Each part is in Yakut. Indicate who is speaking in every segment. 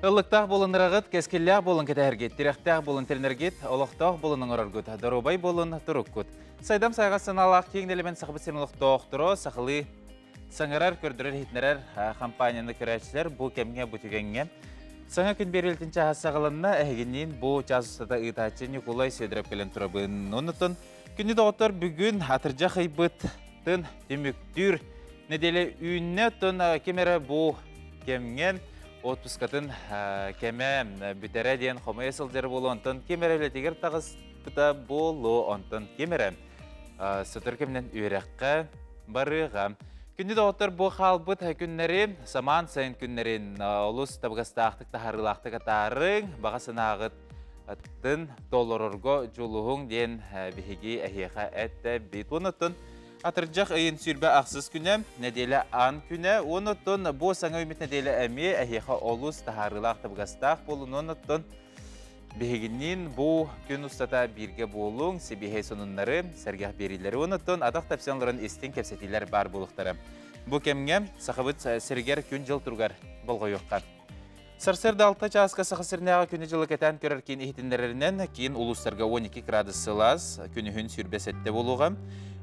Speaker 1: Ыллыктаах буолан ырагыт, кэскиллээх буолан кэтэһэргит, тирэхтээх буолан тирэнэргит, олохтоох буолан оҥороргут, доруобай буолун туруккут. Сайдам сайҕас санаалаах киэҥ нэлэмэн сахабыт сирин олохтоохторо сахалыы саҥарар, көрдөрөр, иһитинэрэр хампаанньаны көрөөччүлэр бу кэмҥэ, бу түгэҥҥэ саҥа күн биэрилтин чааһа саҕаланна. Эһигинниин бу чаас устата ыытааччы Ньукулай Сидоров кэлэн турабын. Оннуттан күнү доҕоттор бүгүн атырдьах ыйбытын түмүктүүр нэдиэлэ үүннэ. Оттон ким эрэ бу кэмҥэ отпускатын кэмэ бүтэрэ диэн хомуйа сылдьар буолуо, онтон ким эрэ үлэтигэр таҕыспыта буолуо, онтон ким эрэ сотору кэминэн үөрэххэ барыаҕа. Күндү доҕоттор, бу хаалбыт күннэри, самаан сайын күннэрин олус табыгастаахтык, таһаарыылаахтык атаарыҥ, баҕа санааҕыт аттын толорорго дьулуһуҥ диэн биһиги эһиэхэ эттэбит. Онуттан атырдьах ыйын 28 күнэ, нэдиэлэ аан күнэ, онуттан бу саҥа үүммүт нэдиэлэ эмиэ эһиэхэ олус таһаарыылаах, табыгастаах буолун, онуттан биһигинниин бу күн устата бииргэ буолуҥ, сибиэһэй сонуннары, сэргэх биэриилэри, онуттан атах тэпсэн олорон истиҥ кэпсэтиилэр баар буолуохтара. Бу кэмҥэ Сахабыт сиригэр күн-дьыл туругар болҕойуохха. Сарсыарда 6 чааска Саха сиринээҕи күнү-дьылы кэтээн көрөр киин иһитиннэрэринэн, киин улуустарга 12 градус сылаас, күнүһүн 27 буолуоҕа.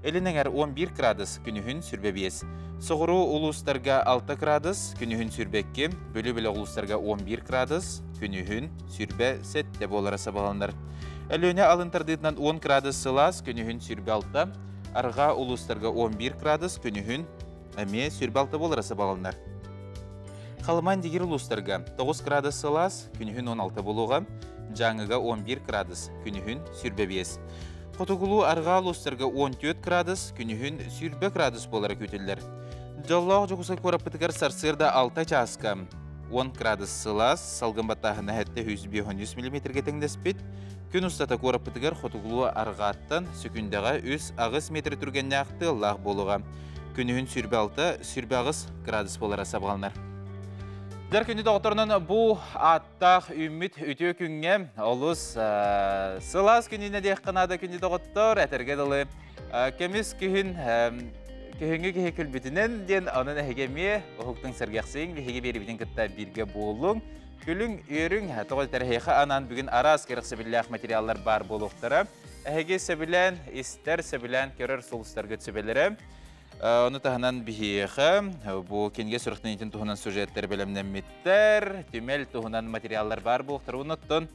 Speaker 1: Илин эҥэр 11 градус, күнүһүн 25. Соҕуруу улуустарга 6 градус, күнүһүн 22, Бүлүү-Бөлөх улуустарга 11 градус, күнүһүн 27 буолара сабаҕаланар. Өлүөнэ алын тардыытынан 10 градус сылаас, күнүһүн 26, арҕаа улуустарга 11 градус, күнүһүн эмиэ 26 буолара сабаҕаланар. Халыман дигир улуустарга 9 градус сылаас, күнүһүн 16 буолуоҕа, Дьааҥыга 11 градус, күнүһүн 25. Хотугулуу арҕаа улуустарга 14 градус, күнүһүн 20 градус буолара күүтүллэр. Дьоллоох Дьокуускай куораппытыгар сарсыарда 6 чааска 10 градус сылаас, салгын баттааһына 753 миллиметргэ тэҥнэспит. Күн устата куораппытыгар хотугулуу арҕааттан сөкүндэҕэ 3-8 метр түргэннээх тыаллаах буолуоҕа. Күнүһүн 26-28 градус буолара сабаҕаланар. Дьэр күндү доҕотторунан бу ааттаах үүммүт үтүө күҥҥэ олус сылаас күнүнэ диэххэ наада күндү доҕоттор этэргэ дылы көмүс күһүн күһүҥҥү киһи күлбүтүнэн диэн онон эһиги эмиэ уһуктуҥ сэргэхсиҥ биһиги биэрибитин кытта бииргэ буолуҥ күлүҥ үөрүҥ тоҕо этэрэһиэхэ анаан бүгүн араас кэрэхсэбиллээх материаллар баар буолуохтара Эһиги сөбүлээн истэр, сөбүлээн көрөр сулустаргыт сүбэлэрэ. Ону таһынан биһиэхэ бу кинигэ сүрэхтэниитин туһунан сюжеттэр бэлэмнэммиттэр, түмэл туһунан материаллар баар буолуохтара. Оннуттан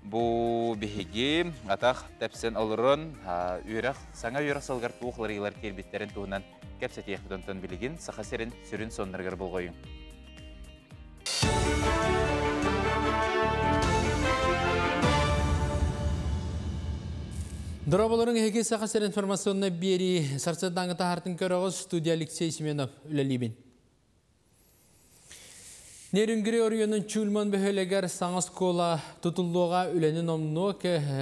Speaker 1: бу биһиги атах тэпсэн олорон үөрэх, саҥа үөрэх сылыгар туох уларыйыылар киирбиттэрин туһунан кэпсэтиэхпит. Онтон билигин Саха сирин сүрүн соннарыгар болҕойуҥ.
Speaker 2: Дорооболоруҥ эһиги Саха сир информационнай биэрии сарсыардааҥы таһаартын көрөҕүз студия Алексей Семенов үлэлиибин. Нерюнгри оройуонун Чульман бөһүөлэгэр саҥа оскуола тутуллуоҕа үлэни номнуо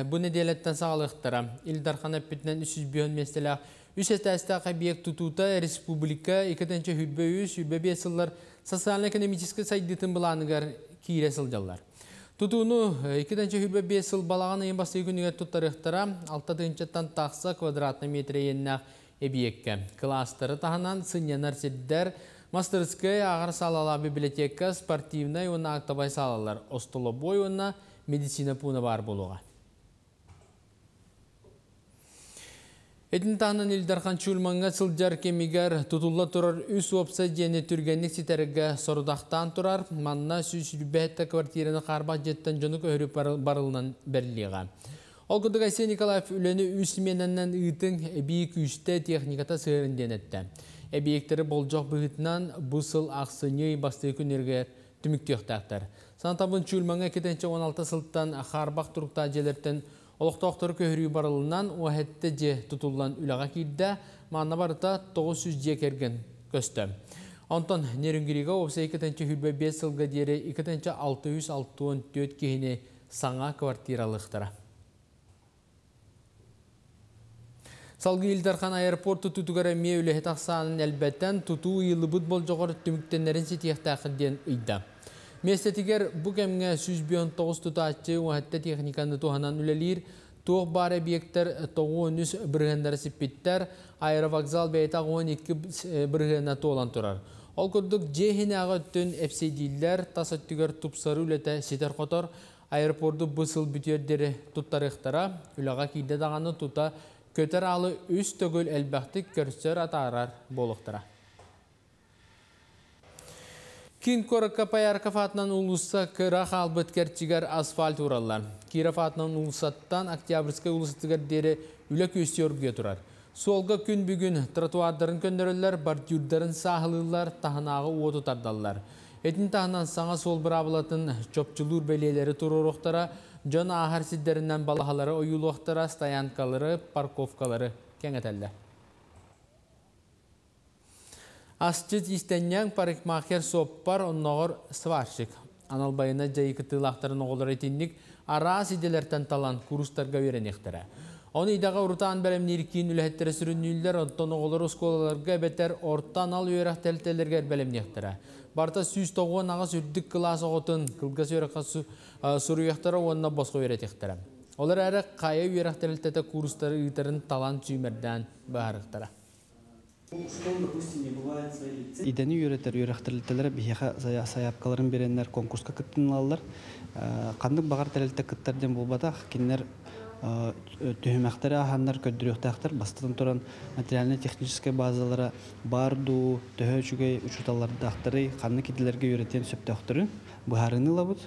Speaker 2: бу нэдиэлэттэн саҕалыахтара. Ил Дархан эппитинэн 305 миэстэлээх үс этээстээх объект тутуута республика 2023-25 сыллар социально-экономическай сайдыытын былааныгар киирэ сылдьаллар. Тутууну 2025 сыл балаҕан ыйын бастакы күнүгэр туттарыахтара 6 тыһыынчаттан тахса квадратный метр иэннээх эбийиэккэ. Кылаастары таһынан сынньанар сирдэр, мастарыскыай, ааҕар саалалаах библиотека, спортивнай уонна актовай саалалар, остолобуой уонна медицина пууна баар буолуоҕа. Итини таһынан Ил Дархан Чульмаҥҥа сылдьар кэмигэр тутулла турар үс уопсай дьиэни түргэнник ситэргэ сорудахтаан турар. Манна 127 квартираны хаарбах дьиэттэн дьону көһөрүү барылынан бэриллиэҕэ. Ол курдук Айсен Николаев үлэни үс сменанан ыытыҥ, эбии күүстэ техниката сыһыарын диэн эттэ. Эбийиэктэри болдьох быһыытынан бу сыл ахсынньы ый бастакы күннэригэр түмүктүөхтээхтэр. Санатабын Чульмаҥҥа 2016 сылтан хаарбах туруктаах дьиэлэртэн Олохтоохтору көһөрүү барылынан уоһэтте дьиэ тутуллан үлэҕэ киирдэ, манна барыта 900 дьиэ кэргэн көстө. Онтон Нерюнгрига уопсай 225 сылга диэри 2664 киһини саҥа квартиралыахтара. Салгыы Ил Дархан аэропорт тутуутугар эмиэ үлэһит ахсаанын элбэтэн, тутуу ыйыллыбыт болдьоҕор түмүктэнэрин ситиэхтээххит диэн ыйда. Миэстэтигэр бу кэмҥэ 159 тутааччы уһатта техниканы туһанан үлэлиир, туох баар эбийиэктэр 93 бырыһыаннара сиппиттэр, аэровокзал бэйэтэ 12 бырыһыана туолан турар. Ол курдук дьиэ иһинээҕи өттүн эпсэйдииллэр, тас өттүгэр тупсарыы үлэтэ ситэр-хотор, аэропорду бу сыл бүтүөр диэри туттарыахтара, үлэҕэ киирдэ даҕаны тута көтөр аалы үс төгүл элбэхтик көрсөр-атаарар буолуохтара. Киин куоракка Поярков аатынан уулусса кыра хаалбыт кэрчигэр асфальт уураллар. Киров аатынан уулуссаттан Октябрьскай уулуссатыгар диэри үлэ күөстүү оргуйа турар. Суолга күн бүгүн тротуардарын көннөрөллөр, бордюрдарын сааһылыыллар, таһынааҕы уоту тардаллар. Итини таһынан саҥа суол быраабылатын чопчулуур бэлиэлэри туруоруохтара, дьон ааһар сирдэринэн балаһалары ойуулуохтара, стоянкалары, парковкалары кэҥэтэллэр. Асчыт, иистэнньэҥ, парикмахер, суоппар, оннооҕор сварщик. Анал байыаннай дьайыы кыттыылаахтарын оҕолоро итинник араас идэлэртэн талан куурустарга үөрэниэхтэрэ. Ону идэҕэ урутаан бэлэмниир киин үлэһиттэрэ сүрүннүүллэр, оттон оҕолору оскуолаларга эбэтэр орто анал үөрэх тэрилтэлэригэр бэлэмниэхтэрэ. Барыта 198 үрдүк кылаас оҕотун кылгас үөрэххэ суруйуохтара уонна босхо үөрэтиэхтэрэ. Ол эрээри хайа үөрэх тэрилтэтэ куурустары ыытарын талан сүүмэрдээн быһаарыахтара.
Speaker 3: Идэни үөрэтэр үөрэх тэрилтэлэрэ биһиэхэ сайаапкаларын биэрэннэр конкурска кыттыналлар. Ханнык баҕар тэрилтэ кыттар диэн буолбатах. Кинилэр түһүмэхтэри ааһаннар көрдөрүөхтээхтэр. Бастатан туран, материально-техническэй базалара баар дуу, төһө үчүгэй учууталлардаахтарый, ханнык идэлэргэ үөрэтиэн сөптөөхтөрүн быһаарыыны ылабыт.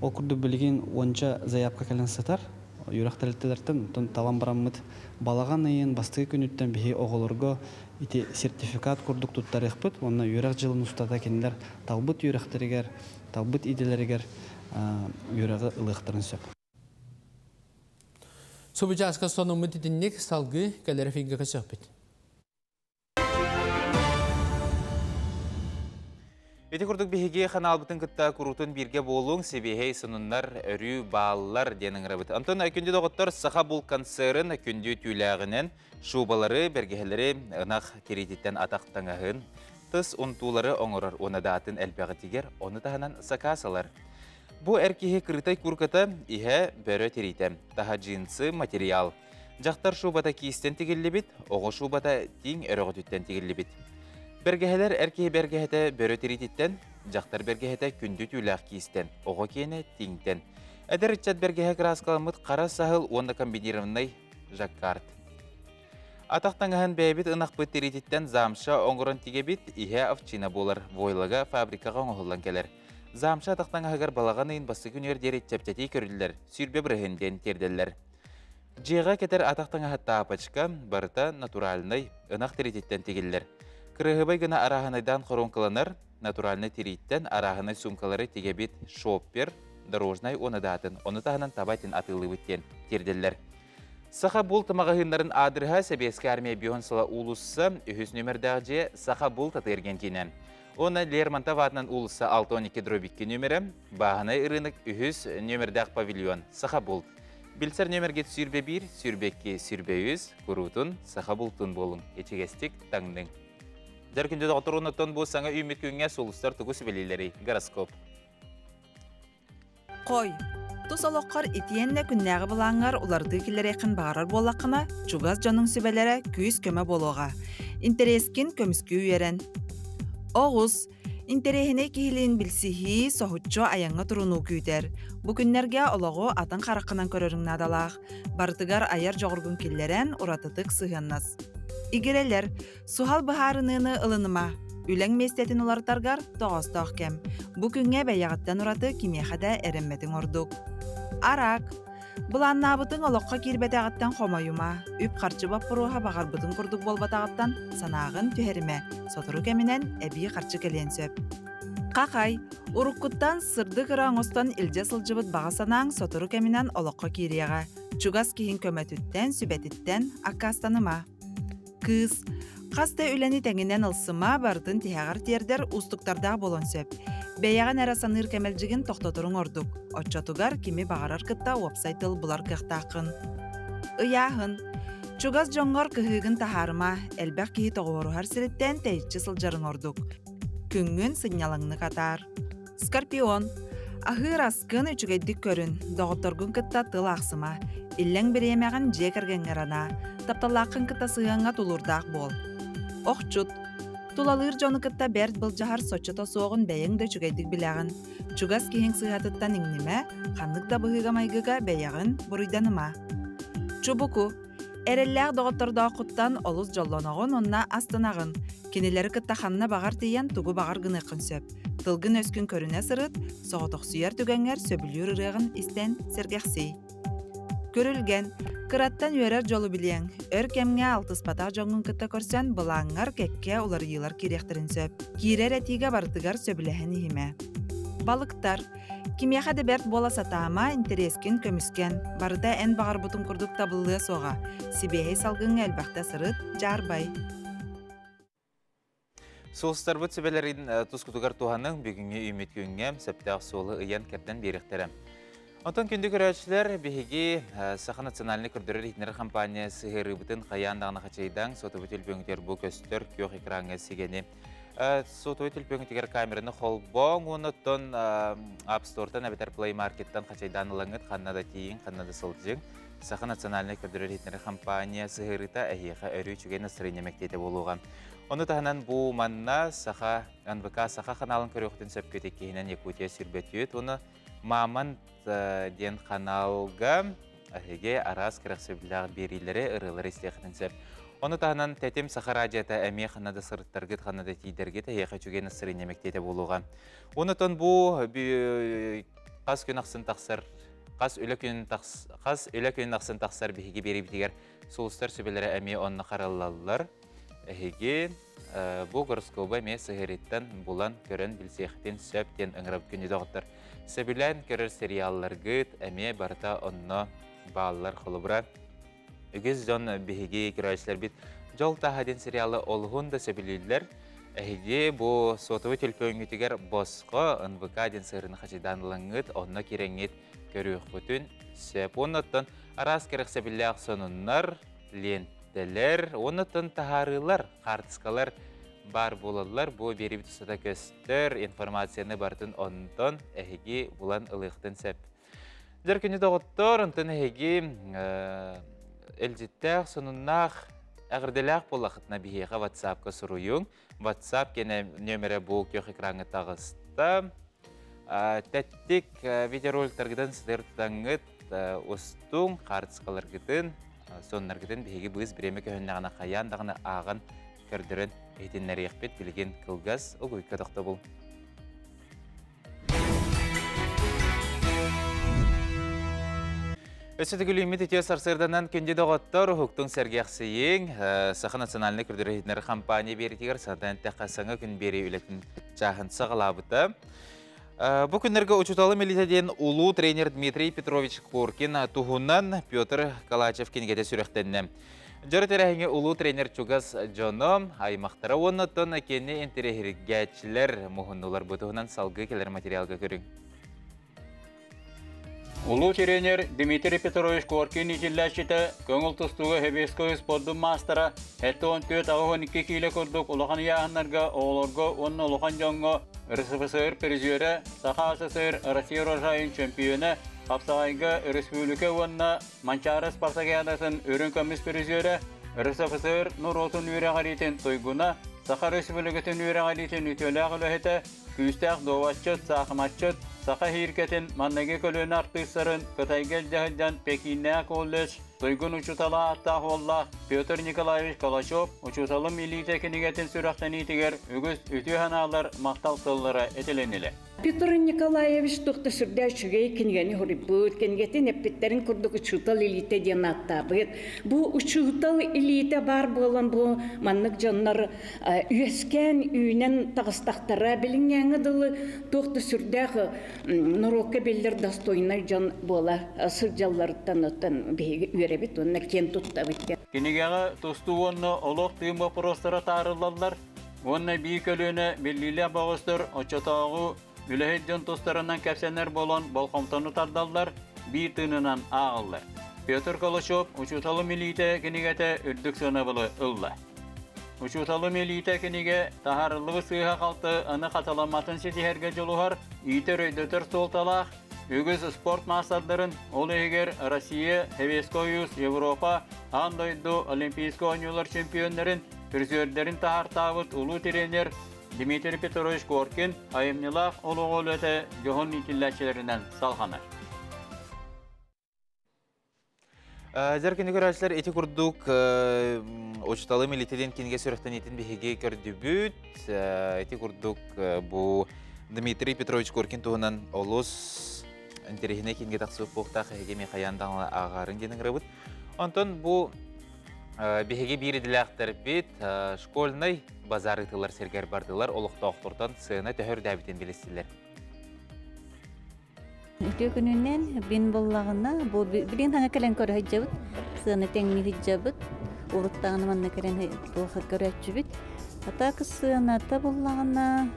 Speaker 3: Ол курдук билигин уонча заявка кэлэн сытар. Үөрэх тэрилтэлэртэн оттон талан бараммыт балаҕан ыйын бастакы күнүттэн биһи оҕолорго ити сертификат курдук туттарыахпыт уонна үөрэх дьылын устата кинилэр талбыт үөрэхтэригэр, талбыт идэлэригэр үөрэҕи ылыахтарын сөп.
Speaker 2: Субучааска сонуммут итинник салгыы кэлэр эфиргэ көрсөхпүт.
Speaker 1: Ити курдук биһиги ханаалбытын кытта куруутун бииргэ буолуҥ, сибиэһэй сонуннар өрүү бааллар диэн ыҥырабыт. Онтон күндү доҕоттор Саха бул концерын күндү түүлээҕинэн шубалары, бэргэһэлэри, ынах тириититтэн атах таҥаһын, тыс унтуулары оҥорор уонна даатын элбэҕитигэр ону таһынан сакаас ылар. Бу эр киһи кырытай курката иһэ бөрө тириитэ, таһа джинсы материал. Дьахтар шубата киистэн тигиллибит, оҕо шубата тииҥ өрөҕөтүттэн тигиллибит. Бэргэһэлэр эр киһи бэргэһэтэ бөрө тириититтэн, дьахтар бэргэһэтэ күндү түүлээх киистэн, оҕо киэнэ тииҥтэн. Эдэр ыччат бэргэһэ кырааскаламмыт хара саһыл уонна комбинированнай жаккард. Атах таҥаһын бэйэбит ынахпыт тириититтэн замша оҥорон тигэбит, иһэ овчина буолар, войлага фабрикаҕа оҥоһуллан кэлэр. Замша атах таҥаһыгар балаҕан ыйын бастакы күнүгэр диэри чэпчэтии көрүллэр, сүүрбэ бырыһын диэн тиэрдэллэр. Дьиэҕэ кэтэр атах таҥаһа тапочка барыта натуральнай, ынах тириититтэн тигиллэр. Кырыһыбай гына арааһынайдаан хоруоҥкаланар, натуральнай тирииттэн арааһынай суумкалары тигэбит шоппер, дорожнай уонна даатын, ону таһынан таба этин атыылыыбыт диэн тиэрдэллэр. Саха булт маҕаһыыннарын аадырыһа Сэбиэскэй армия бион сыла уулусса, үһүс нүмердээх дьиэ Саха булт атыы-эргиэн Уонна Лермонтов аатынан уулусса 62 дробь 2 нүмерэ, Бааһынай ырыынак үһүс нүмердээх павильон Саха булт. Билсэр нүмергит сүүрбэ биир, сүүрбэ икки, сүүрбэ үс, куруутун саха бултун буолуҥ, ичигэстик таҥныҥ. Дьэр күндү доҕотторуунуттан бу саҥа үүммүт күҥҥэ сулустар тугу сүбэлииллэрий? Гороскоп.
Speaker 4: Хой, тус олоххор итиэннэ күннээҕи былааҥҥар уларытыы киллэриэххин баҕарар буоллаххына, чугас дьонуҥ сүбэлэрэ күүс-көмө буолуоҕа. Интэриэскин көмүскүү үөрэн. Оҕус, Интэриэһинэй киһилиин билсиһии, соһуччу айаҥҥа турунуу күүтэр. Бу күннэргэ олоҕу атын хараххынан көрөрүҥ наадалаах. Барытыгар айар дьоҕургун киллэрэн, уратытык сыһыаннас. Игирэлэр, суһал быһаарыныыны ылыныма. Үлэҥ миэстэтин уларытаргар тоҕоостоох кэм. Бу күҥҥэ бэйэҕиттэн ураты кимиэхэ да эрэммэтиҥ ордук. Араак. Былааннаабытыҥ олоххо киирбэтэҕиттэн хомойума, үп-харчы боппуруоһа баҕарбытыҥ курдук буолбатаҕыттан санааҕын түһэримэ, сотору кэминэн эбии харчы кэлиэн сөп. Хахай, уруккуттан сырдык ыра оҥостон илдьэ сылдьыбыт баҕа санааҥ сотору кэминэн олоххо киириэҕэ. Чугас киһиҥ көмөтүттэн, сүбэтиттэн аккаастаныма. Кыыс, хас да үлэни тэҥинэн ылсыма, барытын тиһэҕэр тиэрдэр уустуктардаах буолуон сөп. Бэйэҕин эрэ саныыр кэмэлдьигин тохтоторуҥ ордук. Оччотугар кими баҕарар кытта уопсай тыл булар кыахтааххын. Ыйааһын. Чугас дьоҥҥор кыһыыгын таһаарыма, элбэх киһи тоҕуоруһар сириттэн тэйиччи сылдьарыҥ ордук. Күҥҥүн сынньалаҥнык атаар. Скорпион. Аһыыр аскын үчүгэйдик көрүн, доҕотторгун кытта тыл аахсыма. Иллэҥ бириэмэҕин дьиэ кэргэҥҥэр анаа. Тапталлааххын кытта сыһыаҥҥа тулуурдаах буол. Охчут. Тулалыыр дьону кытта бэрт былдьаһар соччото суоҕун бэйэҥ да үчүгэйдик билэҕин. Чугас киһиҥ сыыһатыттан иҥнимэ, ханнык да быһыыга-майгыга бэйэҕин буруйданыма. Чубуку. Эрэллээх доҕоттордооххуттан олус дьоллоноҕун уонна астынаҕын. Кинилэри кытта ханна баҕар тиийэн тугу баҕар гыныаххын сөп. Тылгын-өскүн көрүнэ сырыт, соҕотохсуйар түгэҥҥэр сөбүлүүр ырыаҕын истэн сэргэхсий. Күрүлгэн, кыраттан үөрэр дьолу билиэҥ. Өр кэмҥэ алтыспатах дьоҥҥун кытта көрсөн былааҥҥар кэккэ уларыйыылар киириэхтэрин сөп. Киирэр этиигэ барытыгар сөбүлэһэн иһимэ. Балыктар. Кимиэхэ да бэрт буола сатаама, интэриэскин көмүскэн. Барыта эн баҕарбытыҥ курдук табыллыа суоҕа. Сибиэһэй салгыҥҥа элбэхтэ сырыт, дьаарбай.
Speaker 1: Суолстарбыт сүбэлэрин тускутугар туһаныҥ, бүгүҥҥү үүммүт күҥҥэ сөптөөх суолу ыйан кэрдэн биэриэхтэрэ. Онтон күндү көрөөччүлэр, биһиги Саха национальнай көрдөрөр-иһитиннэрэр компания сыһыарыыбытын хайаан даҕаны хачайдаҥ, сотовой төлөпүөҥҥүтүгэр бу көстөр күөх экраҥҥа сигэни сотовой төлөпүөҥҥүтүгэр камераны холбооҥ уонна оттон App Store-тан эбэтэр Play Market-тан хачайдаан ылаҥҥыт ханна да тиийиҥ, ханна да сылдьыҥ. Саха национальнай көрдөрөр-иһитиннэрэр компания сыһыарыыта эһиэхэ өрүү үчүгэй настроение мэктиэтэ буолуоҕа. Ону таһынан бу манна Саха НВК Саха ханаалын көрүөхтүн сөпкө иккиһинэн Якутия сүрбэтүөт уонна Мамонт диэн ханаалга эһиги араас кэрэхсэбиллээх биэриилэри, ырыалары истиэххитин сөп. Ону таһынан Тэтим Саха радиота эмиэ ханна да сырыттаргыт, ханна да тиийдэргит эһиэхэ үчүгэй настроение мэктиэтэ буолуоҕа. Онутон бу хас күн ахсын тахсар хас үлэ күн хас үлэ күн ахсын тахсар биһиги биэриибитигэр сулустар сүбэлэрэ эмиэ онно хараллаллар. Эһиги бу гороскобу эмиэ сыһыарыттан булан көрөн билсиэхтин сөп диэн ыҥырабыт күндү доҕоттор. Сөбүлээн көрөр сериалларгыт эмиэ барыта онно бааллар холобура. Үгүс дьон биһиги көрөөччүлэрбит Дьол тааһа диэн сериалы олуһун да сөбүлүүллэр. Эһиги бу сотовый төлөпүөҥҥүтүгэр босхо НВК диэн сыһыарыны хачайдаан ылаҥҥыт, онно киирэҥҥит көрүөххүтүн сөп. Уонна араас кэрэхсэбиллээх сонуннар, лиэнтэлэр, уонна таһаарыылар, хаартыскалар баар буолаллар. Бу биэрибит устата көстөр информацияны барытын онтон эһиги булан ылыахтын сөп. Дьэр күнү доҕоттор, онтон эһиги элдьиттээх, сонуннаах, эҕэрдэлээх буоллахытына биһиэхэ WhatsApp-ка суруйуҥ. WhatsApp кэнэ нөмерэ бу күөх экраҥҥа таҕыста. Тэттик видеороликтаргытын сытыр тутаҥҥыт устуҥ, хаартыскаларгытын, соннаргытын биһиги быыс бириэмэ көһүннэҕинэ хайаан даҕаны ааҕан көрдөрөн иһитиннэриэхпит. Билигин кылгас угуйка тохтобул. Өссө төгүлүүммүт үтүө сарсыарданан күндү доҕоттор, уһуктуҥ сэргэхсийиҥ, Саха национальнай көрдөрөр иһитиннэрэр компания биэритигэр саатан эттэххэ саҥа күн биэрии үлэтин чааһын саҕалаабыта. Бу күннэргэ учууталым илиитэ диэн улуу тренер Дмитрий Петрович Коркин туһунан Петр Калачев кинигэтэ сүрэхтэннэ. Дьоро тэрээһиҥҥэ улуу тренер чугас дьоно, аймахтара уонна оттон кини интэриэһиргээччилэр муһуннулар. Бу туһунан салгыы кэлэр материалга көрүҥ.
Speaker 5: Улуу тренер Дмитрий Петрович Коркин иитиллээччитэ, көҥүл тустууга Сэбиэскэй спордун маастара, 74-82 киилэ курдук улахан ыйааһыннарга оҕолорго уонна улахан дьоҥҥо РСФСР призерэ, Саха СССР Россия урожайын чөмпүйүөнэ, хапсаҕайга республика уонна Манчаары спартакиадатын үрүҥ көмүс призерэ, РСФСР норуотун үөрэҕириитин туйгуна, Саха Республикатын үөрэҕириитин үтүөлээх үлэһитэ, күүстээх дуобатчыт, саахыматчыт, саха иһииркэтин манныгы көлүөнэ артыыстарын Кытайга илдьэ сылдьан Пекиннээх колледж туйгун учуутала ааттаах уоллаах Петр Николаевич Калачев «Учууталым илиитэ» кинигэтин сүрэхтэниитигэр үгүс үтүө санаалар, махтал тыллара этилиннилэр.
Speaker 6: Петр Николаевич туох да сүрдээх үчүгэй кинигэни суруйбут, кинигэтин эппиттэрин курдук учуутал илиитэ диэн ааттаабыт. Бу учуутал илиитэ баар буолан бу маннык дьоннор үөскээн үүнэн таҕыстахтара билиҥҥээҥҥэ дылы туох да сүрдээх норуокка биллэр достойнай дьон буола сылдьалларыттан оттон биһиги үөрэбит уонна киэн туттабыт.
Speaker 5: Кинигэҕэ тустуу уонна олох тыын боппуруостара таарыллаллар. Уонна биир көлүөнэ биллиилээх бөҕөстөр оччотооҕу үлэһит дьон тустарынан кэпсэнэр буолан болҕомтону тардаллар, биир тыынынан ааҕаллар. Петр Калачев «Учууталым илиитэ» кинигэтэ үрдүк сыанабылы ылла. «Учууталым илиитэ» кинигэ таһаарыллыбыт сыыһа-халты аны хатыламматын ситиһэргэ дьулуһар, иитэр-өйдөтөр суолталаах, үгүс спорт маастардарын, ол иһигэр Россия, Советский Союз, Европа, аан дойду Олимпийскай оонньуулар чемпионнарын. Призердерин таһаартаабыт улуу тренер Дмитрий Петрович Коркин айымньылаах олоҕо үлэтэ дьоһун иитиллээччилэринэн салҕанар.
Speaker 1: Дьэр күнү көрөөччүлэр ити курдук учуталы милитилин кинигэ сүрэхтэниитин биһиги көрдүбүт. Ити курдук бу Дмитрий Петрович Коркин туһунан олус интэриэһинэй кинигэ тахсыбыт буолуохтаах эһиги эмиэ хайаан даҕаны ааҕаарыҥ диэн ыҥырабыт. Онтон бу биһиги биир идэлээхтэрбит школьнай базар ыытылар сиргэр бардылар, олохтоохтортон сыана төһө үрдээбитин билистилэр.
Speaker 7: Үтүө күнүнэн бин буллаҕына, бу билин хаҥа кэлэн көрө сылдьабыт, сыана тэҥнии сылдьабыт, уруттаҕына манна кэлэн туох көрөөччүбүт. Атака сыаната буллаҕына,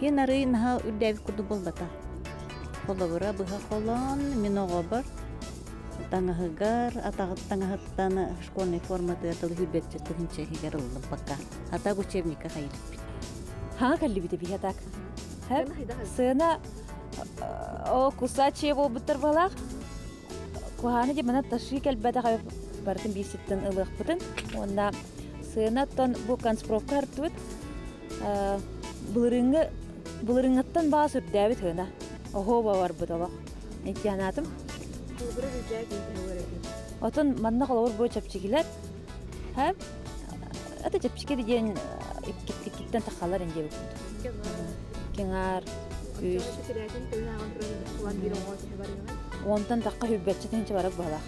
Speaker 7: иэн арый наһаа үрдээбит курдук буолбата. Холобура быһа холоон, мин оҕобор таҥаһыгар, атаҕыт таҥаһыттан школьный форматыгар тылы хүрбэтчэ тыһынча иһигэр ыллым пока. Атак учебникка хайылыппит.
Speaker 8: Хаҥа кэллибит биһи атак. Сыана О, кусачие буолбуттар балаах. Куһааны дии мана ташыы кэлбэтэх барытын биир ситтэн ылыахпытын. Уонна сыанаттан бу конспировка артыбыт. Былырыҥҥы былырыҥҥыттан баас үрдээбит сыана. Оһуоба барбыт олох. Итианаатым. Отон манна холобур бу чэпчикилэр. Һэ? Это чэпчики диэн иккиттэн тахалар инде Киҥаар үс. Онтон тахха хүббэтчэ тыһынча барар быһалаах.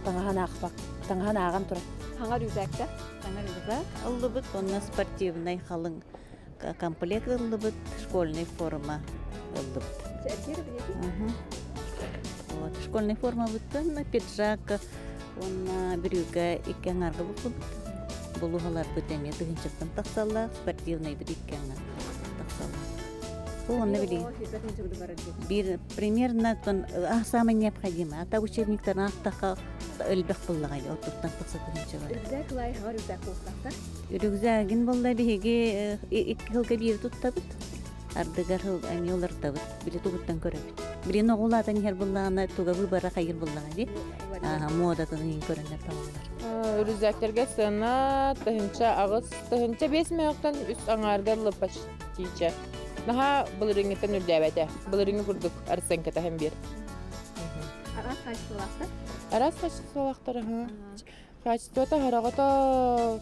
Speaker 8: Таҥаһан аахпак. Таҥаһан ааҕан турар.
Speaker 7: Хаҥар рюкзакта? Хаҥар рюкзак ыллыбыт, онно спортивный халыҥ комплект ыллыбыт, школьный форма ыллыбыт. Вот, школьный форма буттан пиджак уонна бүрүүкэ икки аҥаарга буллубут. Булуһаларбыт эмиэ тыһынчаттан тахсаллар, спортивныйбыт икки аҥаар тахсаллар. Онно били бир примерно самое необходимое. А так учебниктарын ахтаха элбэх буллаҕай оттуктан тахса тыһынча бар.
Speaker 8: Рюкзак лай хаҥар рюкзак буолтахтар.
Speaker 7: Рюкзагын болла биһиги икки сылга биир туттабыт. Ардыгар эмиэ улартабыт. Били тугуттан көрөбүт. Билин оҕулаатан иһэр буллаҕына туга выбора хайыр буллаҕа ди. Модатын иһин көрөннөр талаллар.
Speaker 9: Рюкзактерге сыана тыһынча аҕыс тыһынча биэс мөһөхтөн үс аҥаарга лыппачтиичэ. Наһаа былырыҥҥыттан үрдээбэтэ. Былырыҥҥы курдук арсенкатаһын биэр.
Speaker 8: Араас качестволаахтар?
Speaker 9: Араас качестволаахтар, аха. Качествота хараҕата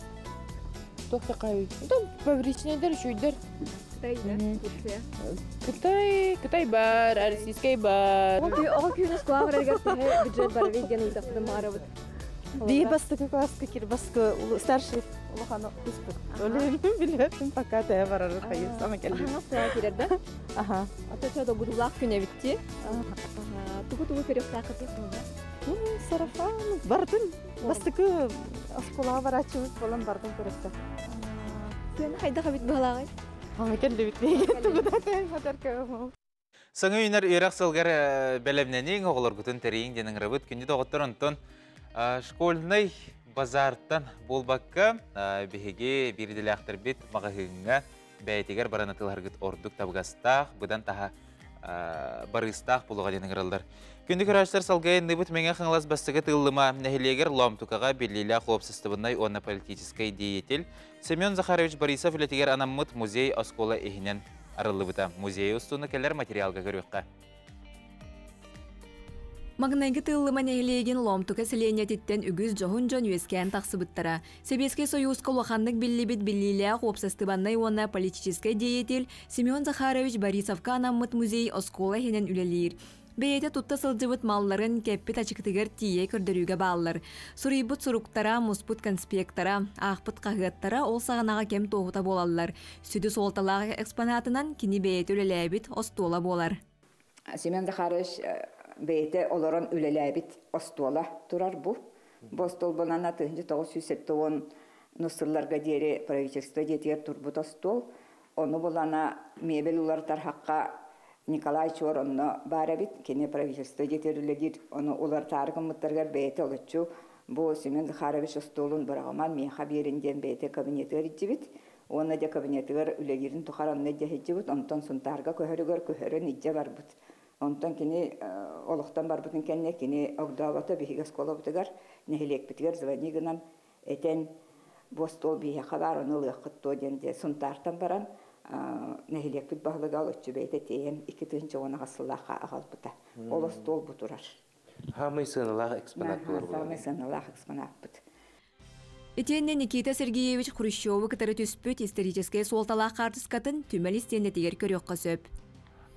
Speaker 9: туох такай? Фабричныйдар үчүйдэр.
Speaker 8: Кытай да, Турция.
Speaker 9: Кытай, Кытай бар, российский бар.
Speaker 8: Оҕо күүнүс куаҕар барарыгар төһө бюджет барарый диэн ыйытахпытын баҕарабыт.
Speaker 10: Бии бастакы класска кирбаскы старший улахан кыспыт. Олен билэппин пока тээ барары хайы сама кэлли.
Speaker 8: Аха, кирер да?
Speaker 10: Аха.
Speaker 8: Ата долгутуулаах күн эбитти. Тугу-тугу көрүөхтааххытый?
Speaker 10: Ну, сарафан бардын. Бастакы осколаға барачыбыт болан бардын көрөттө.
Speaker 8: Сыана хайдах эбит баһалааҕый?
Speaker 10: Ама кэллибит биһиги тугу да тээ хатар.
Speaker 1: Саҥа үүнэр үөрэх сылгар бэлэмнэниҥ, оҕолоргутун тэрийиҥ диэн ыҥырабыт. Күндү доҕоттор, онтон школьнай базартан буолбакка, биһиги биир идэлээхтэрбит маҕаһыыҥҥа бэйэтигэр баран атыылаһаргыт ордук табыгастаах, быдан таһа барыыстаах буолуоҕа диэн ыҥыраллар. Күндү көрөөччүлэр салгыы айанныыбыт Мэҥэ Хаҥалас бастакы Тыыллыма нэһилиэгэр Лоомтукаҕа биллиилээх уопсастыбаннай уонна политическай деятель Семен Захарович Борисов үлэтигэр анаммыт музей оскуола иһинэн арыллыбыта. Музей устууну кэлэр материалга көрүөххэ.
Speaker 11: Маҥнайгы Тыыллыма нэһилиэгин Лоомтука сэлиэнньэтиттэн үгүс дьоһун дьон үөскээн тахсыбыттара. Сэбиэскэй Сойууска улаханнык биллибит биллиилээх уопсастыбаннай уонна политическай деятель Семен Захарович Борисовка анаммыт музей оскуола иһинэн үлэлиир. Бэйэтэ тутта сылдьыбыт малларын кэппит ачыкытыгар тиийэ көрдөрүүгэ бааллар. Суруйбут суруктара, муспут конспектара, аахпыт хаһыаттара ол саҕанаҕа кэм туоһута буолаллар. Сүдү суолталаах экспонатынан кини бэйэтэ үлэлээбит остуола буолар.
Speaker 12: Семен Захарович бэйэтэ олорон үлэлээбит остуола турар бу. Бу остуол булана 1970 сылларга диэри правительство дьиэтигэр турбут остуол. Ону булана мебель уларытар хакка Николай Чор онно баар эбит. Кини правительство дьиэтигэр үлэлиир. Ону уларытаары гыммыттарыгар бэйэтэ олоччу бу Семен Захарович остуолун быраҕыман миэхэ биэрин диэн бэйэтэ кабинетыгар илдьибит. Уонна дьэ кабинетыгар үлэлиирин тухары онно илдьэ сылдьыбыт. Онтон Сунтаарга көһөрүгэр көһөрөн илдьэ барбыт. Онтон кини олохтон барбытын кэннэ кини огдообото биһиги оскуолабытыгар, нэһилиэкпитигэр звони гынан этэн Бу остуол биһиэхэ баар, ону ылыаххыт дуо диэн дьэ Сунтаартан баран нэһилиэкпит баһылыга олоччу бэйэтэ тиэйэн 2018 сыллаахха аҕалбыта. Ол остуол бу турар.
Speaker 13: Саамай сыаналаах экспонат буолар.
Speaker 12: Саамай сыаналаах экспонаппыт.
Speaker 11: Итиэннэ Никита Сергеевич Хрущеву кытары түспүт историческай суолталаах хаартыскатын түмэл истиэнэтигэр көрүөххэ сөп.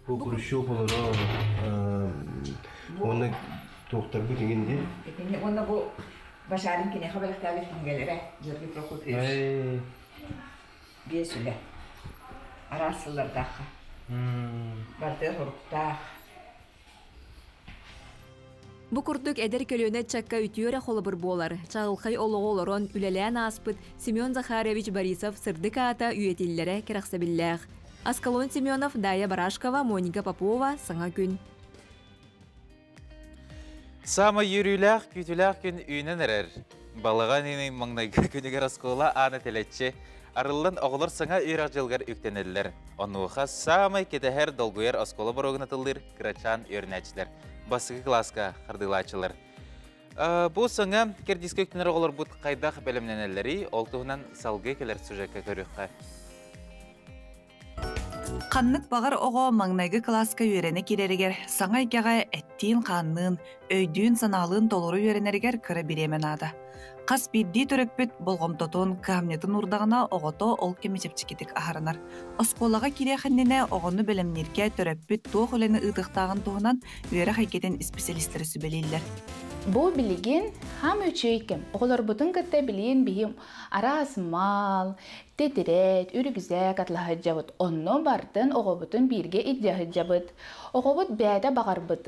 Speaker 13: Бу Хрущев олоро уонна туохтарбыт иҥин дии.
Speaker 12: Итини уонна бу Башарин киниэхэ бэлэхтээбит кинигэлэрэ Георгий Прокопьевич. Биэс үлэ. Араас сыллардаахха. Барытыгар соруктаах.
Speaker 11: Бу курдук эдэр көлүөнэ ыччакка үтүө эрэ холобур буолар, чаҕылхай олоҕу олорон, үлэлээн ааспыт Семен Захарович Борисов сырдык аата үйэтиллэрэ кэрэхсэбиллээх. Аскалон Семенов, Дая Барашкова, Моника Попова, Саҥа күн.
Speaker 1: Саамай үөрүүлээх, күүтүүлээх күн үүнэн эрэр. Балаҕан ыйын маҥнайгы күнүгэр оскуола аана тэлэччи арыллан оҕолор саҥа үөрэх дьылыгар үктэнэллэр. Онуоха саамай кэтэһэр, долгуйар оскуола боруогун атыллыыр кырачаан үөрэнээччилэр, бастакы кылааска хардыылааччылар. Бу саҥа кэрдиискэ үктэнэр оҕолорбут хайдах бэлэмнэнэллэрий, ол туһунан салгыы кэлэр сюжекка көрүөххэ.
Speaker 4: Ханнык баҕар оҕо маҥнайгы кылааска үөрэнэ киирэригэр саҥа эйгэҕэ эттиин-хаанныын, өйдүүн-санаалыын толору үөрэнэригэр кыра бириэмэ наада. Хас биирдии төрөппүт болҕомтотун, кыһамньытын уурдаҕына оҕото ол кэми чэпчэкитик аһарынар. Оскуолаҕа киириэх иннинэ оҕону бэлэмнииргэ төрөппүт туох үлэни ыытыахтааҕын туһунан үөрэх эйгэтин исписэлиистэрэ сүбэлииллэр.
Speaker 14: Бу билигин хаам үчүгэй кэм. Оҕолорбутун кытта билигин биһи араас мал, Тэтэрээт, үрүкзээк атлаһыдьабыт, онно бартын оҕобутун бииргэ илдьэ сылдьабыт. Оҕобут бэйэтэ баҕарбыт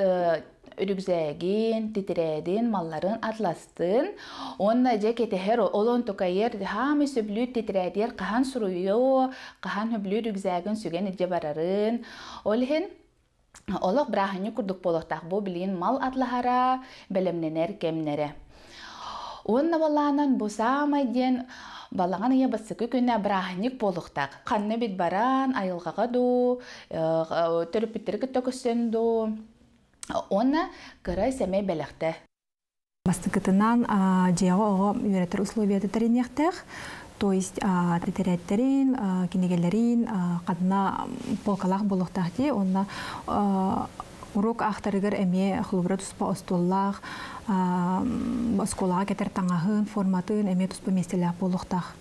Speaker 14: үрүкзээгин, титирээтин, малларын атластын уонна дьэ кэтэһэр ол онтукайыр хаамай сөбүлүүр титирээтигэр хаһан суруйуо, хаһан сөбүлүүр үрүкзээгин сүгэн илдьэ барарын. Ол иһин олох бырааһынньык курдук буолуохтаах. Бу билигин мал атлаһара, бэлэмнэнэр кэмнэрэ. Уонна балаанан бу саамай диэн балаҕан ыйа бастакы күнэ бырааһынньык буолуохтаах. Ханна бит баран, айылҕаҕа дуу, төрөппүттэри кытта көрсөн дуу, уонна кыра сэмэй бэлэхтэ.
Speaker 15: Бастакытынан дьиэҕэ оҕо үөрэтэр условията тэриниэхтээх. То есть тэтэрээттэрин, кинигэлэрин ханна полкалаах буолуохтаах дии. Уонна уруок аахтарыгар эмиэ холобура туспа остуоллаах, оскуолаҕа кэтэр таҥаһын, форматын эмиэ туспа миэстэлээх буолуохтаах.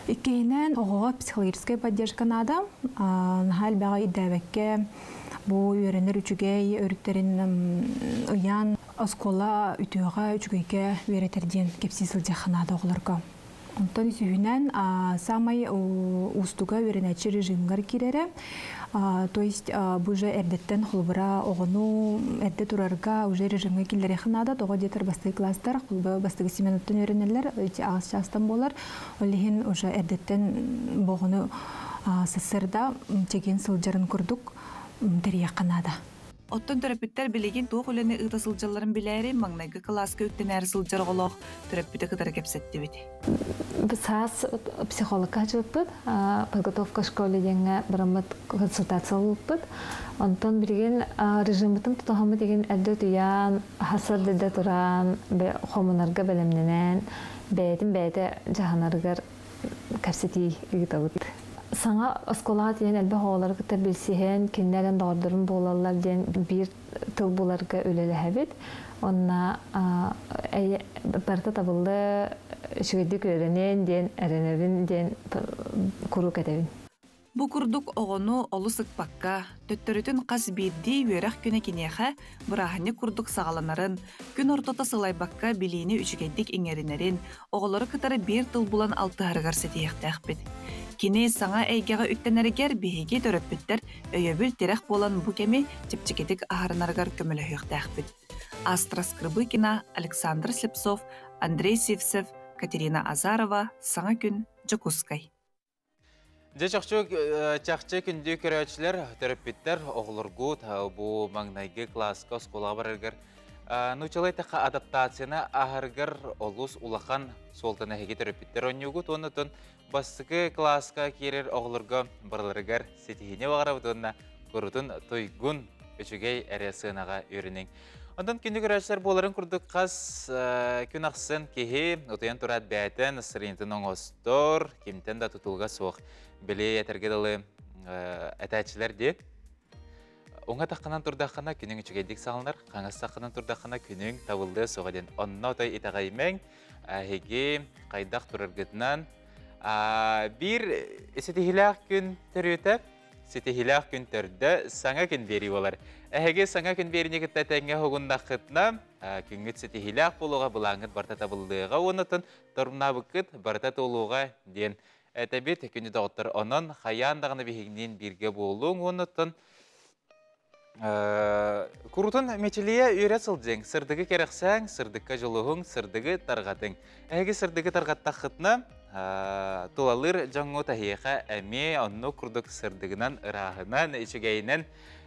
Speaker 15: Иккиһинэн, оҕоҕо психологическай поддержка наада. Наһаа элбэҕи ирдээбэккэ, бу үөрэнэр үчүгэй өрүттэрин ыйан, Оскуола үтүөҕэ, үчүгэйгэ үөрэтэр диэн кэпсии сылдьыахха наада оҕолорго. Онтон үсүһүнэн саамай уустуга үөрэнээччи режимгар киирэрэ. То есть бу уже эрдэттэн холобура оҕону эрдэ турарга уже режимҥэ киллэриэххэ наада. Тоҕо диэтэр бастакы класстар бастакы сменаттан үөрэнэллэр, эти аҕыс чаастан буолар. Ол иһин уже эрдэттэн бу оҕону сарсыарда чэгиэн сылдьарын курдук тэрийиэххэ наада.
Speaker 4: Оттон төрөппүттэр билигин туох үлэни ыыта сылдьалларын билээри, маҥнайгы кылааска үктэнээри сылдьар оҕолоох төрөппүтү кытары кэпсэттибит.
Speaker 16: Саас психологка сылдьыбыппыт, подготовка школе диэҥҥэ бараммыт консультация ылбыппыт. Онтон билигин режиммытын тутуһаммыт игин эрдэ утуйан, хасар туран, хомунарга бэлэмнэнэн, бэйэтин бэйэтэ дьаһанарыгар кэпсэтии ыытабыт. Саҥа оскуолаҕа тиийэн элбэх оҕолору кытта билсиһэн, кинилэр доҕордорум буолаллар диэн биир тыл буларга үлэлэһэбит. Онно барыта табыллы үчүгэйдик үөрэниэн диэн эрэнэбин диэн куруук этэбин.
Speaker 4: Бу курдук оҕону олус ыкпакка, төттөрүтүн хас биирдии үөрэх күнэ киниэхэ бырааһынньык курдук саҕаланарын, күн ортото сылайбакка билиини үчүгэйдик иҥэринэрин, оҕолору кытары биир тыл булан алтыһарыгар ситиһиэхтээхпит. Кини саҥа эйгэҕэ үктэнэригэр биһиги төрөппүттэр өйөбүл-тирэх буолан бу кэми чэпчэкитик аһарынарыгар көмөлөһүөхтээхпит. Астра Скрыбыкина, Александр Слепцов, Андрей Сивцев, Катерина Азарова, Саҥа күн, Дьокуускай.
Speaker 1: Дьэ чахчы чахчы күндү көрөөччүлэр, төрөппүттэр, оҕолоргут бу маҥнайгы кылааска оскуолаҕа бараргар нуучалай тахха адаптацияны аһаргар олус улахан суолтаны эһиги төрөппүттэр оонньуугут уонна тон бастакы кылааска киирэр оҕолорго барыларыгар ситиһиини баҕарабыт уонна курутун туйгун үчүгэй эрэ сыанаҕа үөрэниҥ. Онтон күндү көрөөччүлэр буоларын курдук хас күн ахсын киһи утуйан тураат бэйэтэ настроениетын оҥостор, кимтэн да тутулуга суох. Били этэргэ дылы этээччилэр дии. Уҥа таххынан турдаххына күнүҥ үчүгэйдик саҕаланар, хаҥас таххынан турдаххына күнүҥ табыллыа суоҕа диэн. Онно отой итэҕэйимэҥ, эһиги хайдах тураргытынан биир ситиһиилээх күн төрүөтэ Ситиһиилээх күн төрдө саҥа күн биэрии буолар. Эһиги саҥа күн биэриини кытта тэҥҥэ уһугуннаххытына, күҥҥүт ситиһиилээх буолуоҕа, былааҥҥыт барыта табыллыаҕа уонна торумнаабыккыт барыта туолуоҕа диэн этэбит. Күндү доҕоттор, онон хайаан даҕаны биһигиниин бииргэ буолуҥ уонна курутун мичилийэ үөрэ сылдьыҥ, сырдыгы кэрэхсээҥ, сырдыкка дьулуһуҥ, сырдыгы тарҕатыҥ. Эһиги сырдыгы тарҕаттаххытына, тулалыыр дьоҥҥут эһиэхэ эмиэ оннук курдук сырдыгынан, ырааһынан, үчүгэйинэн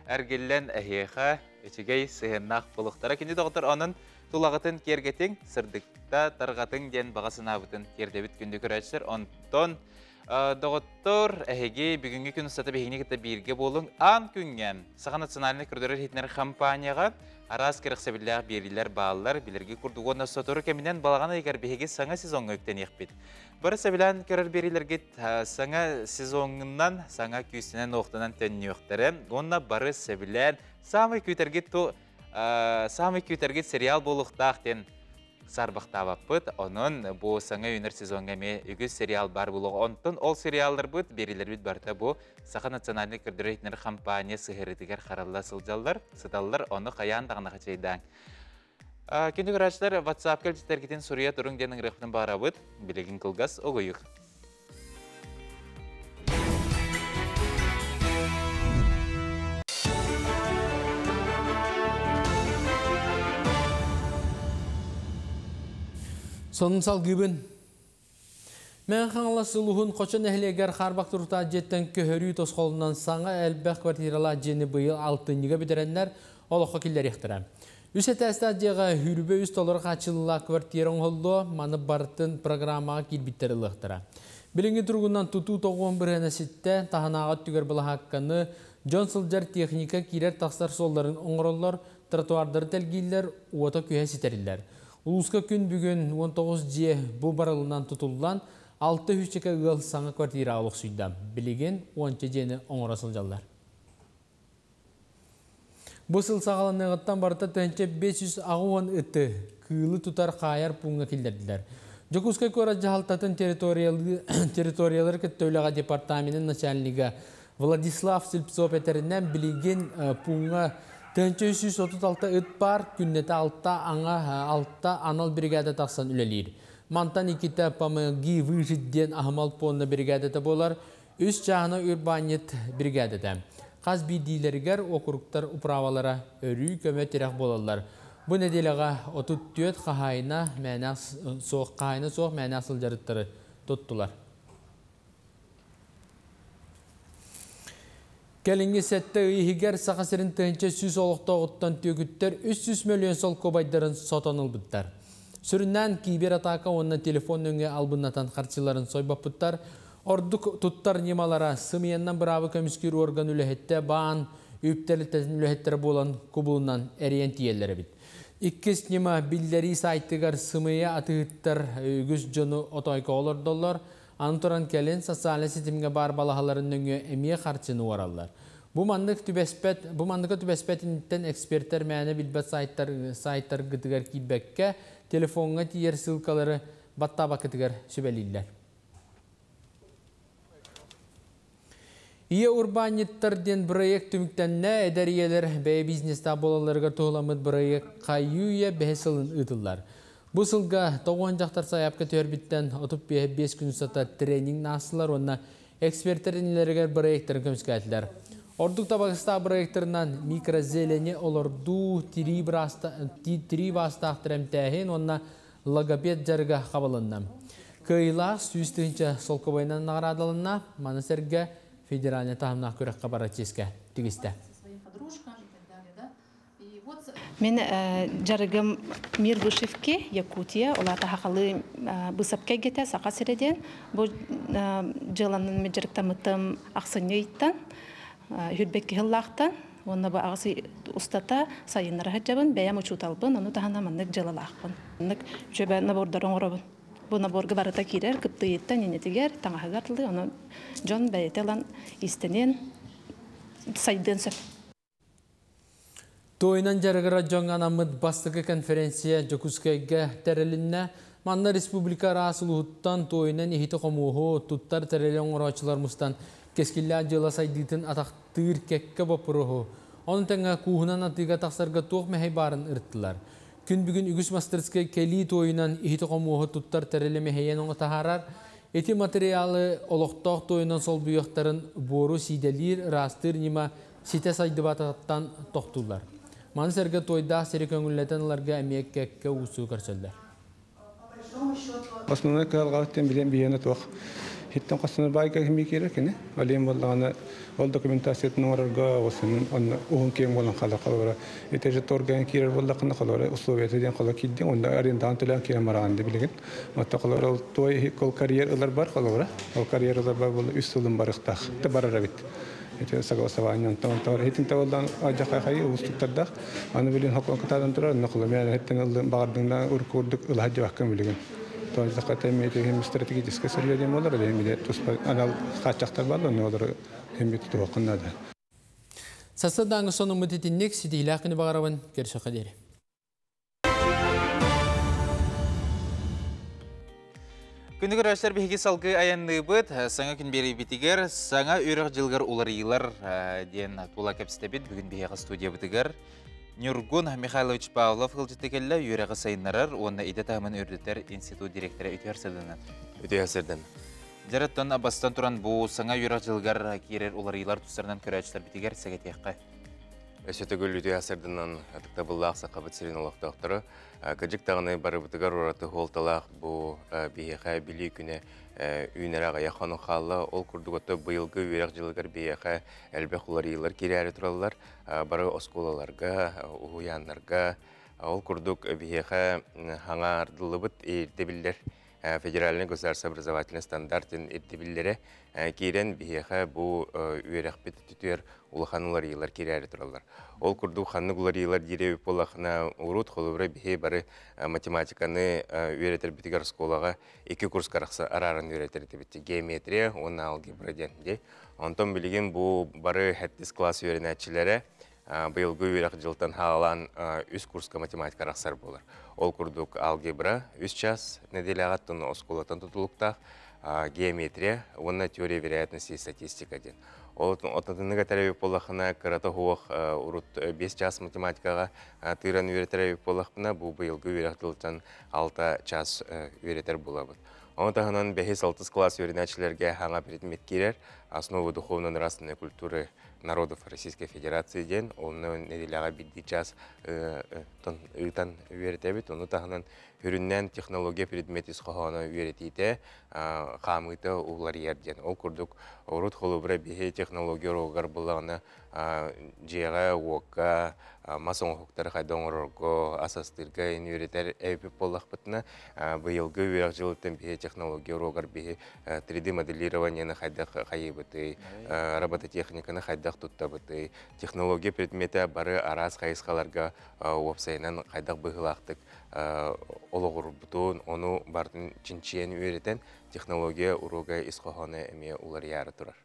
Speaker 1: эргиллэн эһиэхэ үчүгэй сыһыаннаах буолуохтара. Кини доҕоттор, онон тулаҕытын киэргэтиҥ, сырдыкта тарҕатыҥ диэн баҕа санаабытын тиэрдэбит күндү көрөөччүлэр. Онтон Доҕоттор, эһиги бүгүҥҥү күн устата биһигини кытта бииргэ буолуҥ. Аан күҥҥэ Саха национальнай көрдөрөр иһитинэр компанияҕа араас кэрэхсэбиллээх биэриилэр бааллар. Билэрги курдук уонна сотору кэминэн балаҕан ыйыгар биһиги саҥа сезоҥҥа үктэниэхпит. Бары сөбүлээн көрөр биэриилэргит саҥа сезоҥҥунан, саҥа күүстэнэн-уохтанан төннүөхтэрэ. Уонна бары сөбүлээн саамай күүтэргит ту саамай күүтэргит сериал буолуохтаах диэн саарбахтаабаппыт. Онон бу саҥа үүнэр сезоҥҥа эмиэ үгүс сериал баар буолуоҕа. Онтон ол сериалларбыт, биэриилэрбит барыта бу Саха национальнай көрдөрөр-иһитиннэрэр компания сыһыарыытыгар харалла сылдьаллар, сыталлар. Ону хайаан даҕаны хачайдааҥ. Күндү көрөөччүлэр, WhatsApp-ка илдьиттэргитин суруйа туруҥ диэн ыҥырыахпытын баҕарабыт. Билигин кылгас угуйук.
Speaker 2: Сонун салгыыбын. Мэҥэ Хаҥалас улууһун Хочо нэһилиэгэр хаарбах туруктаах дьиэттэн көһөрүү тосхолунан саҥа элбэх квартиралаах дьиэни быйыл алтынньыга бүтэрэннэр олоххо киллэриэхтэрэ. Үс этээстээх дьиэҕэ хүрбэ үс толору хааччыллыылаах квартира оҥоһуллуо, маны барытын программаҕа киирбиттэр ылыахтара. Билиҥҥи туругунан тутуу тоҕуон бырыһыана ситтэ, таһынааҕы өттүгэр былаһаакканы, дьон сылдьар техника киирэр-тахсар суолларын оҥороллор, тротуардары тэлгииллэр, уота-күһэ ситэриллэр. Улууска күн бүгүн 19 дьиэ бу барылынан тутуллан, 6 үһүччэкэ ыал саҥа квартираҕа олохсуйда. Билигин уонча дьиэни оҥоро сылдьаллар. Бу сыл саҕаланыаҕыттан барыта 1580 ыты кыылы тутар хаайар пууҥҥа киллэрдилэр. Дьокуускай куорат дьаһалтатын территориялары кытта үлэҕэ департаменын начальнига Владислав Слепцов этэринэн, билигин пууҥҥа 1336 ыт баар, күннэтэ алта аҥа алта анал бригада тахсан үлэлиир. Мантан иккитэ «Помоги выжить» диэн аһымал пуонна бригадата буолар, Үс чааһына урбаанньыт бригадата. Хас биирдиилэригэр уокуруктар управалара өрүү көмө-тирэх буолаллар. Бу нэдиэлэҕэ 34 хаһаайына мээнэ суох хаһаайына суох мээнэ сылдьарыттары туттулар. Кэлиҥҥи сэттэ ый иһигэр Саха сирин 1100 олохтооҕуттан түөкүттэр 300 мөлүйүөн солкуобайдарын сотон ылбыттар. Сүрүннээн кибер-атака уонна телефон нөҥүө албыннатан харчыларын сойбоппуттар. Ордук туттар ньымалара сымыйаннан быраабы көмүскүүр орган үлэһиттэ баан үп тэрилтэтин үлэһиттэрэ буолан кубулунан эрийэн тиийэллэр эбит. Иккис ньыма биллэрии сайтыгар сымыйа атыыһыттар үгүс дьону отоойко олордоллор. Аны туран кэлин социальнай ситимҥэ баар балаһаларын нөҥүө эмиэ харчыны уораллар. Бу маннык түбэспэт, бу манныка түбэспэт инниттэн экспертэр мээнэ билбэт сайтар, сайтаргытыгар киирбэккэ, телефоҥҥа тиийэр ссылкалары баттаабаккытыгар сүбэлииллэр. Ийэ урбаанньыттар диэн бырайыак түмүктэннэ. Эдэр ийэлэр бэйэ бизнестаах буолалларыгар туһуламмыт бырайыак хайыы-үйэ бэһис сылын ыытыллар. Бу сылга тоҕуон дьахтар сайаапка түһэрбиттэн 35 күн устата тренинг аастылар уонна экспертэр иннилэригэр бырайыактарын көмүскээтилэр. Ордук табыгастаах бырайыактарынан микрозелени олордуу, тирии баастаах эмтээһин уонна логопед дьарыга хабылынна. Кыайыылаах 100 000 солкуобайынан наҕараадаланна, маны сэргэ федеральнай таһымнаах күрэххэ барар чиэскэ тигистэ.
Speaker 14: Мин дьарыгым Мир вышивки, Якутия, улаата хахалы быысапка эйгэтэ Саха сирэ диэн. Бу дьыаланан мен дьарыктаммытым ахсынньы ыйтан, хүрбэт киһи ыллаахтан.
Speaker 17: Уонна бу аҕыс ый устата сайыннара сылдьабын, бэйэм учууталбын, ону таһынан маннык дьыалалаахпын. Маннык үчүгэй набордары оҥоробун. Бу наборга барыта киирэр, кыптыйыттан иннитигэр, таҥаһыгар дылы, ону дьон бэйэтэ ылан иистэниэн, сайдыан сөп.
Speaker 2: Туойунан дьарыгырар дьоҥҥо анаммыт бастакы конференция Дьокуускайга тэрилиннэ. Манна республика араас улууһуттан туойунан иһити-хомуоһу туттар тэрили оҥорооччулар мустан кэскиллээх дьыала сайдыытын атахтыыр кэккэ боппуруоһу, ону тэҥэ кууһунан атыыга тахсарга туох мэһэй баарын ырыттылар. Күн бүгүн үгүс мастерскай кэлии туойунан иһити-хомуоһу туттар тэрили мэһэйэн оҥо таһаарар. Ити материалы олохтоох туойунан солбуйуохтарын буору сиидэлиир, ыраастыыр ньыма ситэ сайдыбатаҕыттан тохтууллар. Маны сэргэ туойдаах сири көҥүллэтэн ыларга эмиэ кэккэ уустугу көрсөллөр.
Speaker 18: Основной кыһалҕабыт диэн билэн биһиэнэ туох иһиттэн хостонор баайга кими киирэр кини. Олен буоллаҕына ол документациятын оҥорорго оҕусунун онно уһун киэҥ буолан хаалар холобура ити же торгайан киирэр буоллаххына холобура условията диэн холо киирдиҥ онно арендаҕын төлөөн киирэн бараҕын да билигин. Оттон холобура ол туой ол карьер ылар бар холобура ол карьер ылар бар буолла үс сылын барыахтаах барар эбит. Ити согласование онтон онтон итин табылдан ажахай уустуктардаах. Аны билин хокон кытадан турар, онно холомян хеттен ыллын баҕардыңна уркурдук ылаһа дьыбаккын билигин. Тоон сахата эми стратегическое сырье диэн буолар, эми туспа анал хааччахтар бааллар, онно олору эми тутуоххун наада.
Speaker 2: Сарсыардааҥы сонуммут итинник ситиһиилээх күнү баҕарабын, көрсөххө диэри.
Speaker 1: Күнү көрөөччүлэр биһиги салгыы айанныыбыт. Саҥа күн биэриибитигэр саҥа үөрэх дьылыгар уларыйыылар диэн тула кэпсэтэбит. Бүгүн биһиэхэ студиябытыгар Ньургун Михайлович Павлов ыалдьыты кэллэ, үөрэҕи сайыннарар уонна идэ таһымын үрдэтэр институт директора үтүөр сырдынан.
Speaker 13: Үтүө сырдын.
Speaker 1: Дьарыттан бастан туран бу саҥа үөрэх дьылыгар киирэр уларыйыылар тустарынан көрөөччүлэрбитигэр сэгэтиэххэ.
Speaker 13: Өссө төгүл үтүө сырдынан ытыктабыллаах Сахабыт сирин олохтоохторо. Кыдьык даҕаны барыбытыгар ураты суолталаах бу биһиэхэ Билии күнэ үүнэрэ аҕыйах хонук хаалла. Ол курдук ото быйылгы үөрэх дьылыгар биһиэхэ элбэх уларыйыылар киирээри тураллар. Бары оскуолаларга, уһуйааннарга ол курдук биһиэхэ хаҥаардыллыбыт ирдэбиллэр федеральный государственный образовательный стандартын ирдэбиллэрэ киирэн биһиэхэ бу үөрэхпит түтүөр улахан уларыйыылар киирээри тураллар. Ол курдук ханнык уларыйыылар диир буоллахына урут холобура биһи бары математиканы үөрэтэрбитигэр оскуолаҕа икки курска арааран үөрэтэр этибит геометрия уонна алгебра диэн дии. Онтон билигин бу бары хэттис класс үөрэнээччилэрэ быйылгы үөрэх дьылтан хаалаан үс курска математика арахсар буолар. Ол курдук алгебра үс час нэдиэлэҕэ оскуолаттан тутулуктаах, геометрия уонна теория вероятности и статистика диэн. Ол отатыныга тәрәбит буоллахына кырата хуох урут 5 час математикаҕа тыыран үөрэтэр буоллахпына бу быйылгы үөрэх дьылтан 6 час үөрэтэр буолабыт. Оны таһынан 5-6 класс үөрэнээччилэргэ хаҥа предмет киирэр основы духовно-нравственной культуры народов Российской Федерации диэн, онно нэдиэлэҕэ биирдии час ыытан үөрэтэбит. Ону таһынан үрүннэн технология предмет ис хоһооно үөрэтиитэ хаамыыта уларыйар диэн. Ол курдук урут холобура биһи технология уруогар буллаҕына дьиэҕэ, уокка мас оҥоһуктары хайда оҥорорго, ас астыырга ин үөрэтэр эбиппит буоллахпытына, быйылгы үөрэх дьылыттан биһи технология уруогар биһи 3D моделированиены хайдах хайыбытый, робототехниканы хайдах туттабытый, технология предмете бары араас хайысхаларга уопсайынан хайдах быһыылаахтык олоҕурбутун, ону бартын чинчийэн үөрэтэн технология уруога ис хоһооно эмиэ уларыйаары турар.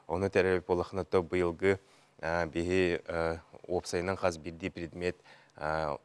Speaker 13: Ону тэрээбит буоллахына то быйылгы биһи уопсайынан хас биирдии предмет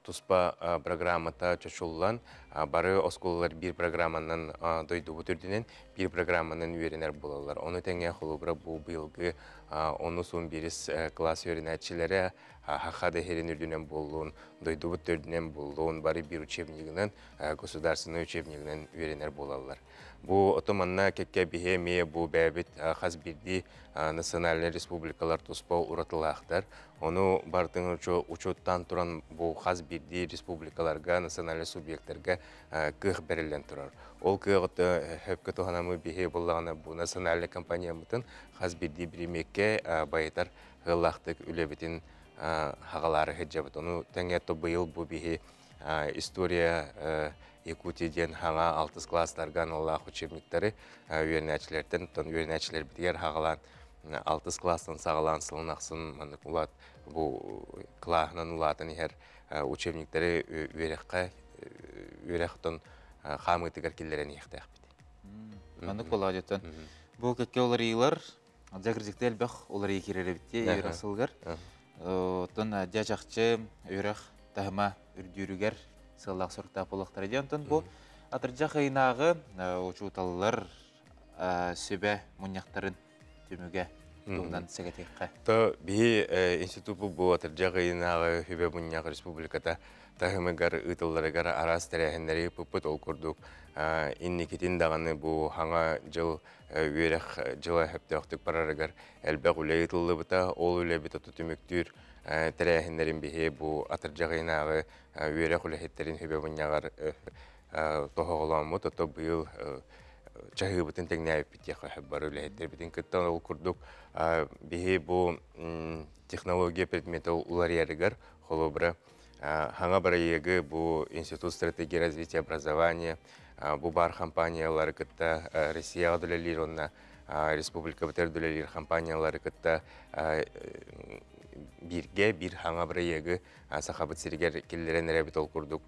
Speaker 13: туспа программата чочуллан, бары оскуолалар биир программанан дойдубут үрдүнэн биир программанан үөрэнэр буолаллар. Ону тэҥэ холобура бу быйылгы онус он бирис класс үөрэнээччилэрэ хаха да иһэрин үрдүнэн буоллун, дойдубут төрдүнэн буоллун, бары биир учебнигынан, государственный учебнигынан үөрэнэр буолаллар. Бу ото манна кэккэ биһи эмиэ бу бэйэбит хас биирдии национальнай республикалар туспа уратылаахтар. Ону бартын учуоттаан туран бу хас биирдии республикаларга, национальнай субъекттарга кыах бэриллэн турар. Ол кыаҕыты хөпкө туһанамы биһи буллаҕына бу национальнай компаниямытын хас биирдии биримиэккэ байытар ыаллаахтык үлэбитин хагалаары сылдьабыт. Ону тэҥэ то быйыл бу биһи история Якутии диэн хаҥа алтыс класстарга аналлаах учебниктары үөрэнээччилэртэн, оттон үөрэнээччилэрбитигэр хагалаан 6 класстан саҕалаан сылын ахсын маннык улаат бу кылааһынан улаатан иһэр учебниктары үөрэххэ үөрэхтэн хаамыытыгар киллэрэн иһиэхтээхпит.
Speaker 1: Маннык буолаа Бу кэккэ уларыйыылар дьэ элбэх уларыйыы киирэр эбит үөрэх сылыгар. Оттон дьэ чахчы үөрэх таһыма үрдүүрүгэр сыаллаах соруктаах буолуохтара диэн. Онтон бу атырдьах ыйынааҕы учууталлар сүбэ мунньахтарын түмүгэ туһунан сэгэтиэххэ.
Speaker 13: То биһи институт бу атырдьах ыйынааҕы сүбэ мунньах республиката таһымыгар ыытылларыгар араас тэрээһиннэри ыыппыппыт. Ол курдук инникитин даҕаны бу хаҥа дьыл үөрэх дьыла сөптөөхтүк барарыгар элбэх үлэ ыытыллыбыта. Ол үлэбит оту түмүктүүр тэрээһиннэрин биһи бу атырдьах ыйынааҕы үөрэх үлэһиттерин сүбэ мунньаҕар тоһоҕолооммут, ото быйыл чаһыыбытын тэҥнээбиппит диэххэ бары үлэһиттербитин кытта. Ол курдук биһи бу технология предмета уларыйарыгар холобура хаҥа бырайыагы бу Институт стратегии развития образования бу бар компаниялары кытта Россияҕа үлэлиир онно республикабытыгар үлэлиир компаниялары кытта бирге бир хаҥа бырайыагы сахабыт сиригэр киллэрэн эрэбит. Ол курдук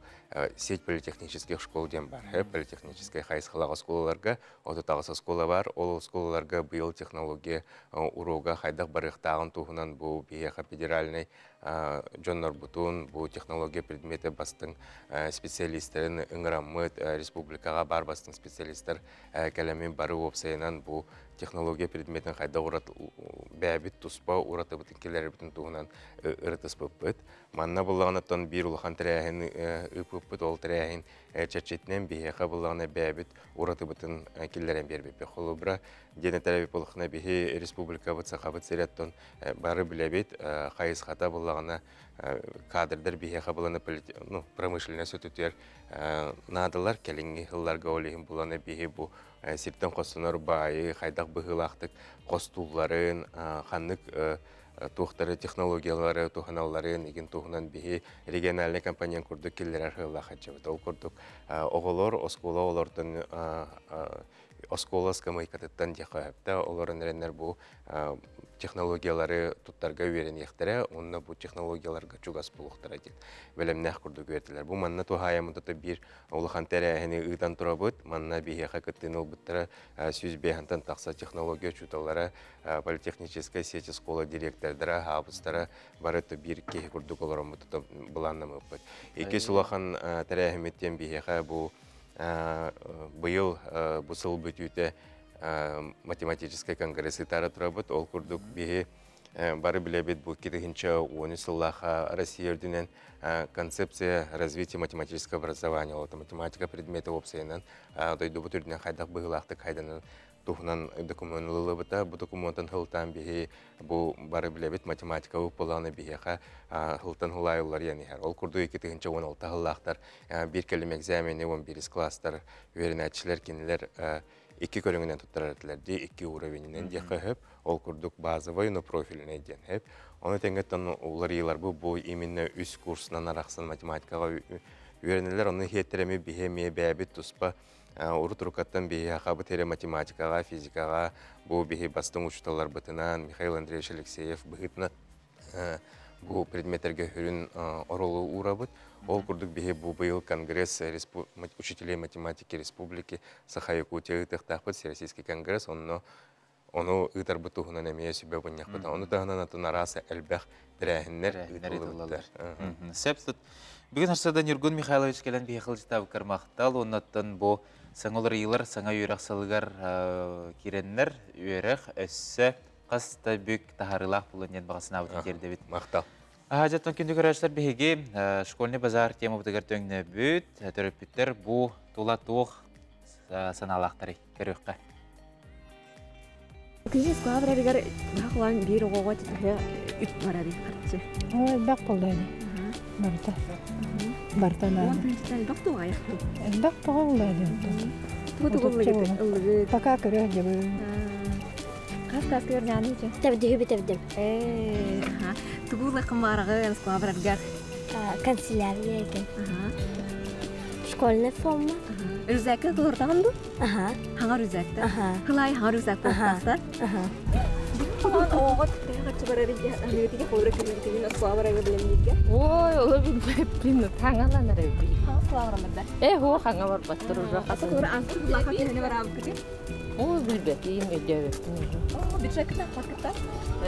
Speaker 13: сеть политехнических школ диэн бар. Политехническай хайысхалаах оскуолаларга 38 оскуола бар. Ол оскуолаларга быйыл технология урога хайдах барыахтааҕын туһунан бу биһиэхэ федеральный дьоннорбутун бу технология предмети бастыҥ специалистерин ыҥыраммыт, республикаҕа бар бастыҥ специалисттер кэлэмин бары уопсайынан бу технология предметин хайдах урат бэйэбит туспа уратыбытын киллэрэрбитин туһунан ырытыспыппыт. Манна буллаҕынаттан биир улахан тэрээһин ыыппыппыт. Ол тэрээһин чэрчитинэн биһиэхэ буллаҕына бэйэбит уратыбытын киллэрэн биэрбиппит. Холобура диэн этэрбит буоллахына, биһи республикабыт Сахабыт сиреттон бары билэбит хайысхата буллаҕына кадрдар биһиэхэ буланы, ну, промышленность өтүтүөр наадалар кэлиҥҥи сылларга. Ол иһин буланы биһи бу сиртэн хостонор баайы хайдах быһыылаахтык хостуулларын, ханнык туохтары технологиялары туһаналларын игин туһунан биһи региональный компания курдук киллэрэр сыаллаах сылдьабыт. Ол курдук оҕолор оскуола олортон оскуола скамейкатыттан диэхэ олорон эрэннэр бу технологиялары туттарга үөрэниэхтэрэ, онно бу технологияларга чугас буолуохтара диэн бэлэмнээх курдук үөрэтилэр. Бу манна туһаайаммыт биир улахан тэрээһини ыытан турабыт. Манна биһиэхэ кыттыыны ылбыттара 105-тан тахса технология учууталлара, политехническая сеть школа директордара, хаабыстара бары биир киһи курдук олороммут былааннамыппыт. Иккис улахан тэрээһимиттен биһиэхэ бу быйыл бу сыл бүтүүтэ математический конгресс ыытаары турабыт. Ол курдук биһи бары билэбит бу 2010 сыллааха Россия үрдүнэн концепция развития математического образования, ол математика предмети уопсайынан дойдубут үрдүнэн хайдах быһыылаахтык хайданан туһунан документ ылылыбыта. Бу документын сылтаан биһи бу бары билэбит математика буоллаҕына биһиэхэ сылтан сылайыллар яниһэр. Ол курдук 2016 сыллаахтар биир кэлим экзамени 11 класстар үөрэнээччилэр кинилэр икки көрүҥүнэн туттарар этилэр ди, икки уровенинэн диэххэ сөп. Ол курдук базовый, но профильный диэн сөп. Ону тэҥҥэттэн уларыйыылар бу именно үс курсунан арахсан математикаҕа үөрэнэллэр. Ону хиэттэрэми биһи эмиэ бэйэбит туспа урут урукаттан биһи хабыт эрэ математикаҕа, физикаҕа бу биһи бастыҥ учууталларбытынан Михаил Андреевич Алексеев быһыытынан бу предметтерге хүрүн оролу уурабыт. Ол курдук биһи бу быйыл конгресс учителей математики Республики Саха-Якутия ыытыахтаахпыт, Всероссийский конгресс, онно ону ыытарбыт туһунан эмиэ сүбэ мунньахпыт. Ону таһынан атын араас элбэх тэрээһиннэр ыытыллыбыттар.
Speaker 1: Сөп. Бүгүн сарсыарда Ньургун Михайлович кэлэн биһиэхэ ыалдьыттаабыккар махтал. Оннуттан бу саҥа уларыйыылар саҥа үөрэх сылыгар киирэннэр үөрэх өссө хас да бүк таһаарыылаах буолуон диэн баҕа санаабытын тиэрдэбит.
Speaker 13: Махтал.
Speaker 1: Дьэттэн күндү көрөөччүлэр, биһиги школьный базар темабытыгар төҥнөбүт. Төрөппүттэр бу тула туох санаалаахтарый көрүөххэ.
Speaker 19: Күһүн оскуола барарыгар хахлаан биир оҕоҕо төһө үп барарый харчы?
Speaker 20: Элбэх буолла ини. Барыта. Барыта наада.
Speaker 19: Элбэх туох аяқту?
Speaker 20: Элбэх тоҕо буолла ини.
Speaker 19: Тугу ыллыгыт?
Speaker 20: Пока көрө дьабы.
Speaker 19: Хас класска көрнәни че?
Speaker 21: Тэбдиһи битэбдим.
Speaker 19: Тугу лакым барагы оскуола бараргар?
Speaker 21: Канцелярия экен. Школьная форма.
Speaker 19: Рюкзакка толортагын ду?
Speaker 21: Аха.
Speaker 19: Хаңа рюкзакта?
Speaker 21: Аха.
Speaker 19: Хылай хаңа рюкзак болуптахтар?
Speaker 21: Аха.
Speaker 19: Оҕо төһө барар аныытыга холура күнүгүтүгүн оскуола барарга билэмнииргэ.
Speaker 9: Ой, оло билбэппин, хаҥаланар эбит.
Speaker 19: Хаҥа оскуола бараллар
Speaker 9: Э, хоо хаҥа барбаттар уже.
Speaker 19: Ата тура ансыр булаха төһөнү бараабыккыты?
Speaker 9: Оо, билбэтим, өйдөөбөппүн уже.
Speaker 19: Оо, бюджеккытын аппаккыта?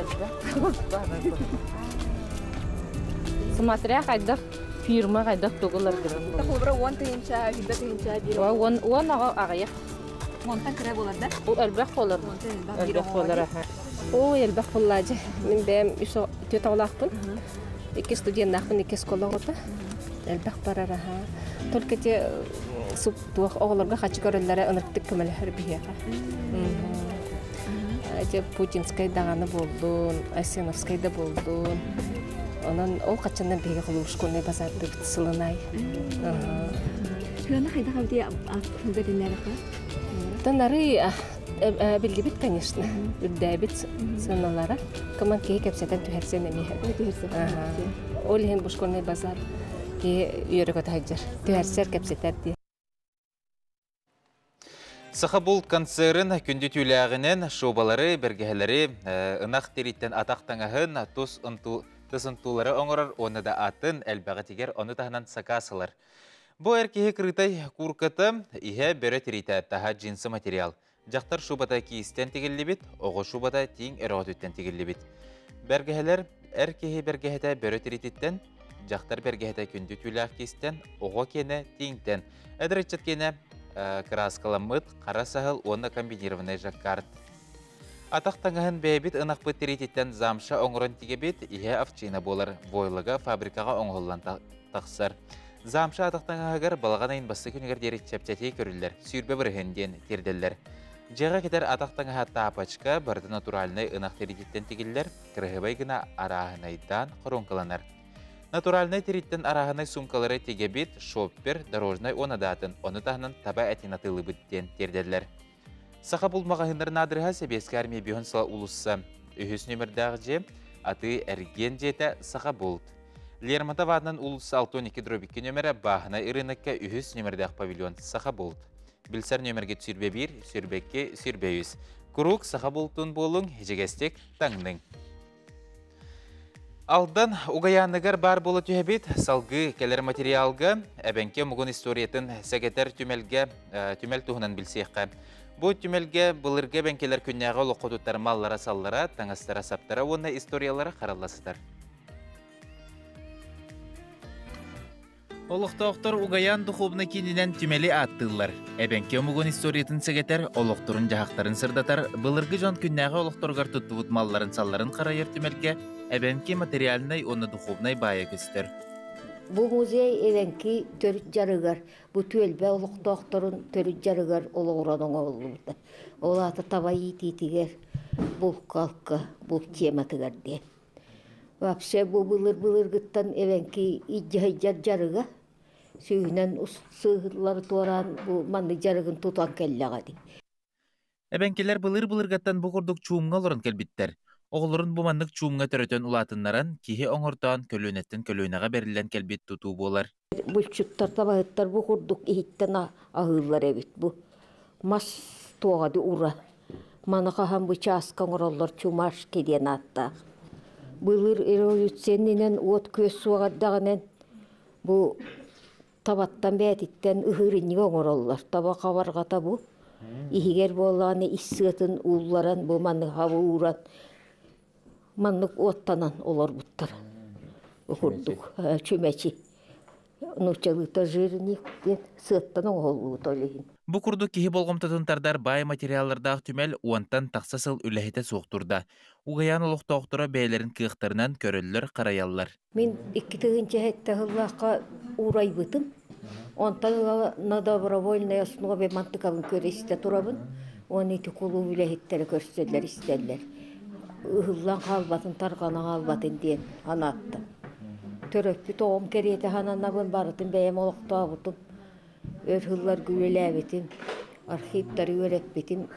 Speaker 9: Элбэх. Смотря хайдах фирма хайдах тугулар гынан.
Speaker 19: Холобура 10 тыһыынча, 100 тыһыынча биир.
Speaker 9: 10 аҕа аҕыйах.
Speaker 19: Онтон кыра буолар да?
Speaker 9: Ол элбэх буолар. Элбэх буолар аха.
Speaker 3: Ой, элбэх буоллаадьы. Мин бэйэм үс түөрт оҕолоохпун. Икки студеннаахпын, икки оскуола оҕото. Элбэх барар аха. Только те суп туох оҕолорго хачы көрөллөрө ынырыктык көмөлөһөр биһиэхэ. Эти путинскай даҕаны буоллун, Асеновскай да буоллун. Онон ол хаччанан биһиги холуур школьный базардыбыт сылынай.
Speaker 19: Сыана хайдах эбити ааспыт тиннээрэхэ?
Speaker 3: Тон арыы биллибит, конечно, үрдээбит сыаналара. Коман киһи кэпсэтэн түһэрсэн эмиэ. Ол иһин бу школьный базар киһи үөрэ көтө Түһэрсэр кэпсэтэр дии.
Speaker 1: Саха булт концерын күндү түүлээҕинэн шубалары, бэргэһэлэри, ынах тириттэн атах таҥаһын, тус тыс ынтуулары оҥорор уонна да атын элбэҕи тигэр, ону таһынан сакаас ылар. Бу эр киһи кырытай куурката иһэ бөрө тириитэ, таһа джинсы материал. Дьахтар шубата киистэн тигиллибит, оҕо шубата тииҥ өрөҕөтүттэн тигиллибит. Бэргэһэлэр эр киһи бэргэһэтэ бөрө тириититтэн, дьахтар бэргэһэтэ күндү түүлээх киистэн, оҕо киэнэ тииҥтэн. Эдэр ыччат киэнэ кырааскаламмыт қара саһыл уонна комбинированный жаккард. Атах таҥаһын бэйэбит ынахпыт тириититтэн замша оҥорон тигэбит, иһэ овчина буолар, войлога фабрикаҕа оҥоһуллан тахсар. Замша атах таҥаһыгар балаҕан айын бастакы күнүгэр диэри чэпчэтии көрүллэр, 20% диэн тиэрдэллэр. Дьиэҕэ кэтэр атах таҥаһа тапочка барыта натуральнай ынах тириититтэн тигиллэр, кыраһыабай гына арааһынайдаан хоруоҥкаланар. Натуральнай тирииттэн арааһынай сумкалары тигэбит, шоппер, дорожнай уонна да атын, ону таһынан таба этин атыылыыбыт диэн тиэрдэллэр. Саха булт маҕаһыыннарын аадырыһа Сэбиэскэй армия биһон сыла уулусса. Үһүс нөмірдээх дьиэ, атыы эргиэн дьиэтэ Саха булт. Лермонтов аатынан уулусса 62/2 нөмірі Бааһынай ырыынакка үһүс нөмірдээх павильон Саха булт. Билсэр нөмірге 21, 22, 23. Куруук Саха бултун буолуҥ, ичигэстик таҥныҥ. Алдан Угаяныгар бар буола түһэбит, салгыы кэлэр материалга эбэҥки омугун историятын сэгэтэр түмэлгэ түмэл туһунан билсиэххэ. Бу түмэлгэ былыргы эбэҥкилэр күннээҕи олоххо туттар маллара-саллара, таҥастара-саптара уонна историялара харалла сытар. Олохтоохтор Угаян духовнай киининэн түмэли ааттыыллар. Эбэҥки омугун историятын сэгэтэр, олохторун-дьаһахтарын сырдатар, былыргы дьон күннээҕи олохторугар туттубут малларын-салларын харайар түмэлгэ эбэҥки материальнай уонна духовнай баайа көстөр.
Speaker 22: Бу музей эбэҥки төрүт дьарыгар, бу түөлбэ олохтоохторун төрүт дьарыгар олоҕуран оҥоһуллубута. Ол аата таба иитиитигэр, булка-алка, булт тематыгар диэн. Вообще бу былыр-былыргыттан эбэҥки илдьэ дьарыга сүүһүнэн сыыһыллары туораан бу маннык дьарыгын тутан кэллэҕэ дии.
Speaker 1: Эбэҥкилэр былыр-былыргаттан бу курдук чуумҥа олорон кэлбиттэр. Оҕолорун бу маннык чуумҥа төрөтөн улаатыннаран, киһи оҥортоон көлүөнэттэн көлүөнэҕэ бэриллэн кэлбит тутуу буолар.
Speaker 22: Булчуттар, табаһыттар бу курдук иһиттэн аһыыллар эбит бу. Мас туоҕа ура. Маны хаһан бу чааска оҥороллор чумашки диэн ааттаах. Былыр революциянынан уот күөс суоҕардаҕынан бу табаттан бээтиттэн ыһыырынньык оҥороллор. Таба хабарҕата бу. Иһигэр буоллаҕына ис сыатын уулларан бу маннык хабы ууран маннык уоттанан олорбуттар. Курдук чүмэчи. Нууччалыыта жирник диэн сыаттан оҥоһуллубут ол иһин.
Speaker 1: Бу курдук киһи болҕомтотун тардар баай материаллардаах түмэл 10-тан тахса сыл үлэһитэ суох турда. Угаян олохтоохторо бэйэлэрин кыахтарынан көрөллөр-харайаллар.
Speaker 22: Мин 2007 сыллаахха уурайбытым. Онтон на добровольной основе мантыкабын көрө истэ турабын. Оны ити кулууп үлэһиттэрэ көрсөллөр истэллэр. Ыһыллан хаалбатын, тарҕана хаалбатын диэн анааттым. Төрөппүт оҕом кэриэтэ хананабын барытын бэйэм олохтообутум. Өр сылларга үлэлээбитим, архивтары үөрэппитим,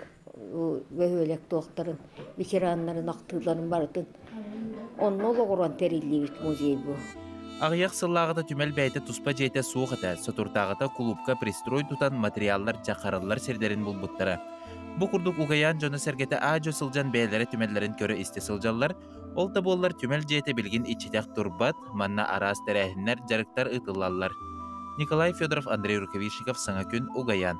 Speaker 22: бөһүөлэк туохтарын, ветераннарын ахтыыларын барытын. Онно олоҕуран тэриллибит музей бу.
Speaker 1: Аҕыйах сыллааҕыта түмэл бэйэтэ туспа дьиэтэ суох этэ, соторутааҕыта кулуупка пристрой тутан материаллар дьахараллар сирдэрин булбуттара. Бу курдук Угайаан дьоно-сэргэтэ аа-дьуо сылдьан бэйэлэрэ түмэллэрин көрө-истэ сылдьаллар. Ол да буоллар түмэл дьиэтэ билигин иччитэх турбат, манна араас тэрээһиннэр, дьарыктар ыытыллаллар. Николай Федоров, Андрей Рукавишников Саҥа күн Угайаан.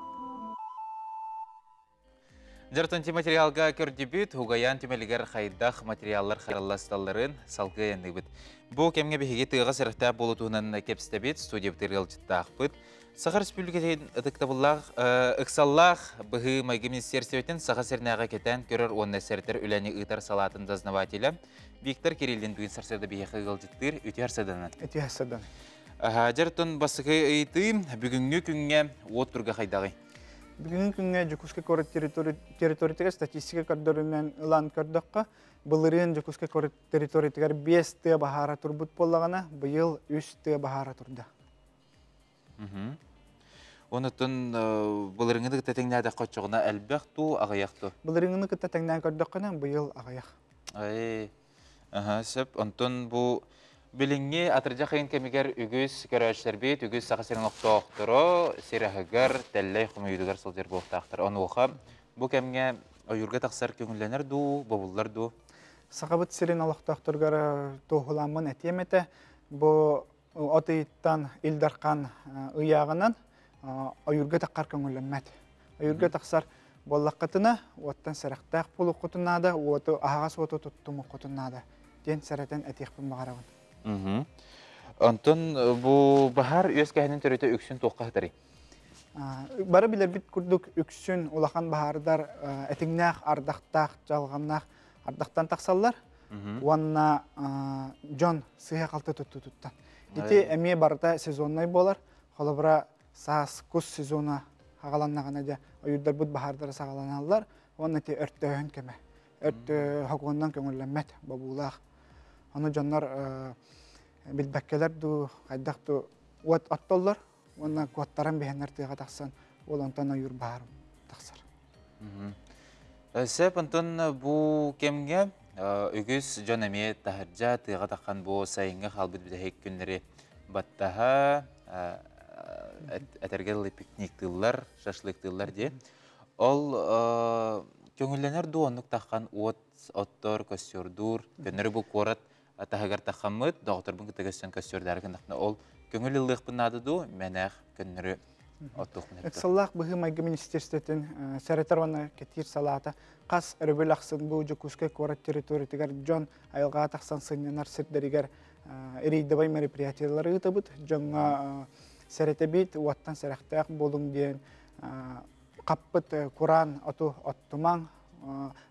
Speaker 1: Дьартанти материалга көрдүбүт, Угайаан түмэлигэр хайдах материаллар харалласталларын салгыы айанныыбыт. Бу кэмҥэ биһиги тыаҕа сэрэхтээх буолуу туһунан кэпсэтэбит, студиябытыгар ыалдьыттаахпыт. Саха Республикатын ытыктабыллаах, ыксаллаах быһыы-майгы министиэристибэтин Саха сиринээҕи кэтээн көрөр уонна сэрэтэр үлэни ыытар салаатын дознавателэ Виктор Кириллин бүгүн сарсыарда биһиэхэ ыалдьыттыыр. Үтүө сарсыарданан.
Speaker 5: Үтүө сарсыарданан.
Speaker 1: Дьартон бастакы ыйытыы бүгүҥҥү күҥҥэ уот турга хайдаҕый?
Speaker 5: Бүгүҥҥү күҥҥэ Дьокуускай куорат территориятыгар статистика көрдөрүүнэн ылан көрдөххө, былырыын Дьокуускай куорат территориятыгар 5 тыа баһаара турбут буоллаҕына, быйыл 3 тыа баһаара турда.
Speaker 1: Онуттан былырыҥҥыны кытта тэҥнээтэххэ оччоҕуна элбэх дуу, аҕыйах дуу?
Speaker 5: Былырыҥҥыны кытта тэҥнээн көрдөххүнэ, быйыл аҕыйах.
Speaker 1: Ай, аха, сөп. Онтон бу билиҥҥи атырдьах ыйын кэмигэр үгүс көрөөччүлэрбит, үгүс Саха сирин олохтоохторо сир аһыгар, тэллэй хомуйуутугар сылдьар буолуохтаахтар. Онуоха бу кэмҥэ ойуурга тахсар көҥүллэнэр дуу, бобуллар дуу?
Speaker 5: Сахабыт сирин олохтоохторугар туоһуламмын этиэм этэ. Бу от ыйыттан Ил Дархан ыйааҕынан ойуурга таххар көҥүллэммэт. Ойуурга тахсар буоллаххытына, уоттан сэрэхтээх буолуоххутун наада, уоту аһаҕас уоту туттумуоххутун наада диэн сэрэтэн этиэхпин баҕарабын.
Speaker 1: Онтон бу баһаар үөскээһинин төрүтэ үксүн туохха сытарый?
Speaker 5: Бары билэрбит курдук үксүн улахан баһаардар этиҥнээх, ардахтаах, дьалҕаннаах ардахтан тахсаллар уонна дьон сыыһа-халты туттуутуттан. Ити эмиэ барыта сезоннай буолар. Холобура, саас кус сезона аҕаланнаҕына дьэ ойуурдарбыт баһаардара саҕаланаллар уонна ити өртөөһүн кэмэ. Өрт хокуонунан көҥүллэммэт бобуулаах. Ону дьоннор билбэккэлэр дуу, хайдах дуу уот оттоллор уонна куоттаран биһэннэр тыаҕа тахсан ол онтон ойуур баһаар тахсар.
Speaker 1: Сөп, онтон бу кэмҥэ үгүс дьон эмиэ таһырдьа тыаҕа таххан бу сайыҥҥы хаалбыт бүтэһик күннэри баттаһа этэргэ дылы пикниктыыллар, шашлыктыыллар дии. Ол көҥүллэнэр дуу оннук таххан уот оттор, костюрдуур, көннөрү бу куорат таһыгар таххаммыт, доҕотторбун кытта көстөн көстүөрдээри гыннахпына, ол көҥүл ыллыахпын наада дуу, мэнээх көннөрү оттуохпун эптэ.
Speaker 5: Ыксаллаах быһыы-майгы министерствотын сэрэтэр уонна кэтиир салаата хас өрөбүл ахсын бу Дьокуускай куорат территориятыгар дьон айылҕаҕа тахсан сынньанар сирдэригэр рейдовай мероприятиелары ыытабыт. Дьоҥҥо сэрэтэбит, уоттан сэрэхтээх буолуҥ диэн хаппыт кураан оту оттумаҥ,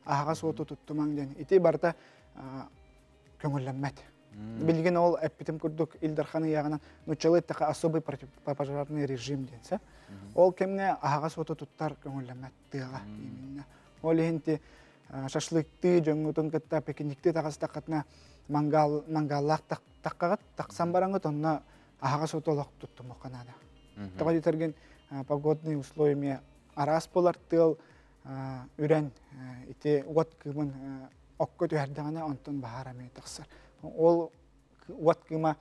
Speaker 5: аһаҕас уоту туттумаҥ диэн. Ити барыта көҥүллэммэт. Билигин ол эппитим курдук Ил Дархан ыйааҕынан нууччалыы эттэххэ особый противопожарный режим диэн сөп. Ол кэмҥэ аһаҕас уоту туттар көҥүллэммэт тыаҕа именно. Ол иһин ти шашлыктыы дьоҥҥутун кытта пикниктыы таҕыстаххытына мангал мангаллаах таххаҕыт тахсан бараҥҥыт онно аһаҕас уоту олох туттумуохха наада. Тоҕо диэтэргин погодные условия араас буолар тыал үрэн ити уот кыымын окко түһэрдэҕинэ онтон баһаар эмиэ тахсар. Ол уот кыыма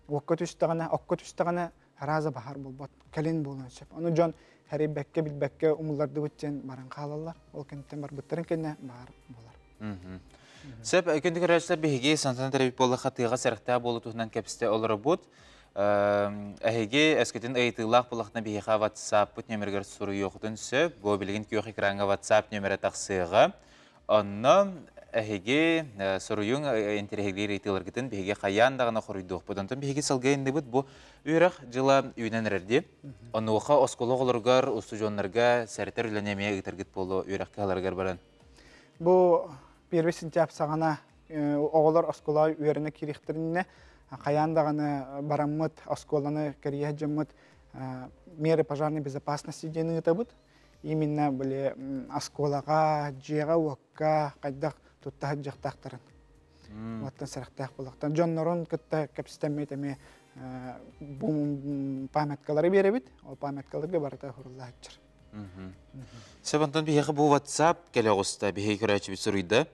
Speaker 5: уокка түстэҕинэ, окко түстэҕинэ арааза баһаар буолбат, кэлин буолуон сөп. Ону дьон хэрийбэккэ, билбэккэ умуллардыбыт диэн баран хаалаллар. Ол кэнниттэн барбыттарын кэннэ баһаар буолар.
Speaker 1: Сөп, күндү көрөөччүлэр биһиги сантан төрөппүт буоллахха тыаҕа сэрэхтээх буолуу туһунан кэпсэтэ олоробут. Эһиги эскитин ыйытыылаах буоллахтына биһиэхэ WhatsApp-пыт нөмеригэр суруйуохутун сөп. Бу билигин күөх экраҥҥа WhatsApp нөмерэ тахсыаҕа. Онно эһиги суруйуҥ интэриэһиргиир ыйытыыларгытын биһиги хайаан даҕаны хоруйдуохпут. Онтон биһиги салгыы иннибит бу үөрэх дьыла үүнэн эрэр дии. Онуоха оскуола оҕолоругар, устудьуоннарга сэрэтэр үлэни эмиэ ыытаргыт буолуо үөрэх кыһаларыгар баран.
Speaker 5: Бу 1 сентябрь саҕана оҕолор оскуола үөрэнэ киириэхтэринэ хайаан даҕаны бараммыт оскуоланы кэрийэ дьоммут меры пожарной безопасности диэн ыытабыт. Именно били оскуолаҕа, дьиэҕэ-уокка хайдах тутта сылдьыахтаахтарын. Уоттан сэрэхтээх буолуохтан. Дьоннорун кытта кэпсэтэммит эмиэ памяткалары биэрэбит. Ол памяткаларга барыта уһуруллааччыр.
Speaker 1: Сөп, онтон биһиэхэ бу WhatsApp кэлэ оҕуста, биһиги көрөөччүбүт суруйда.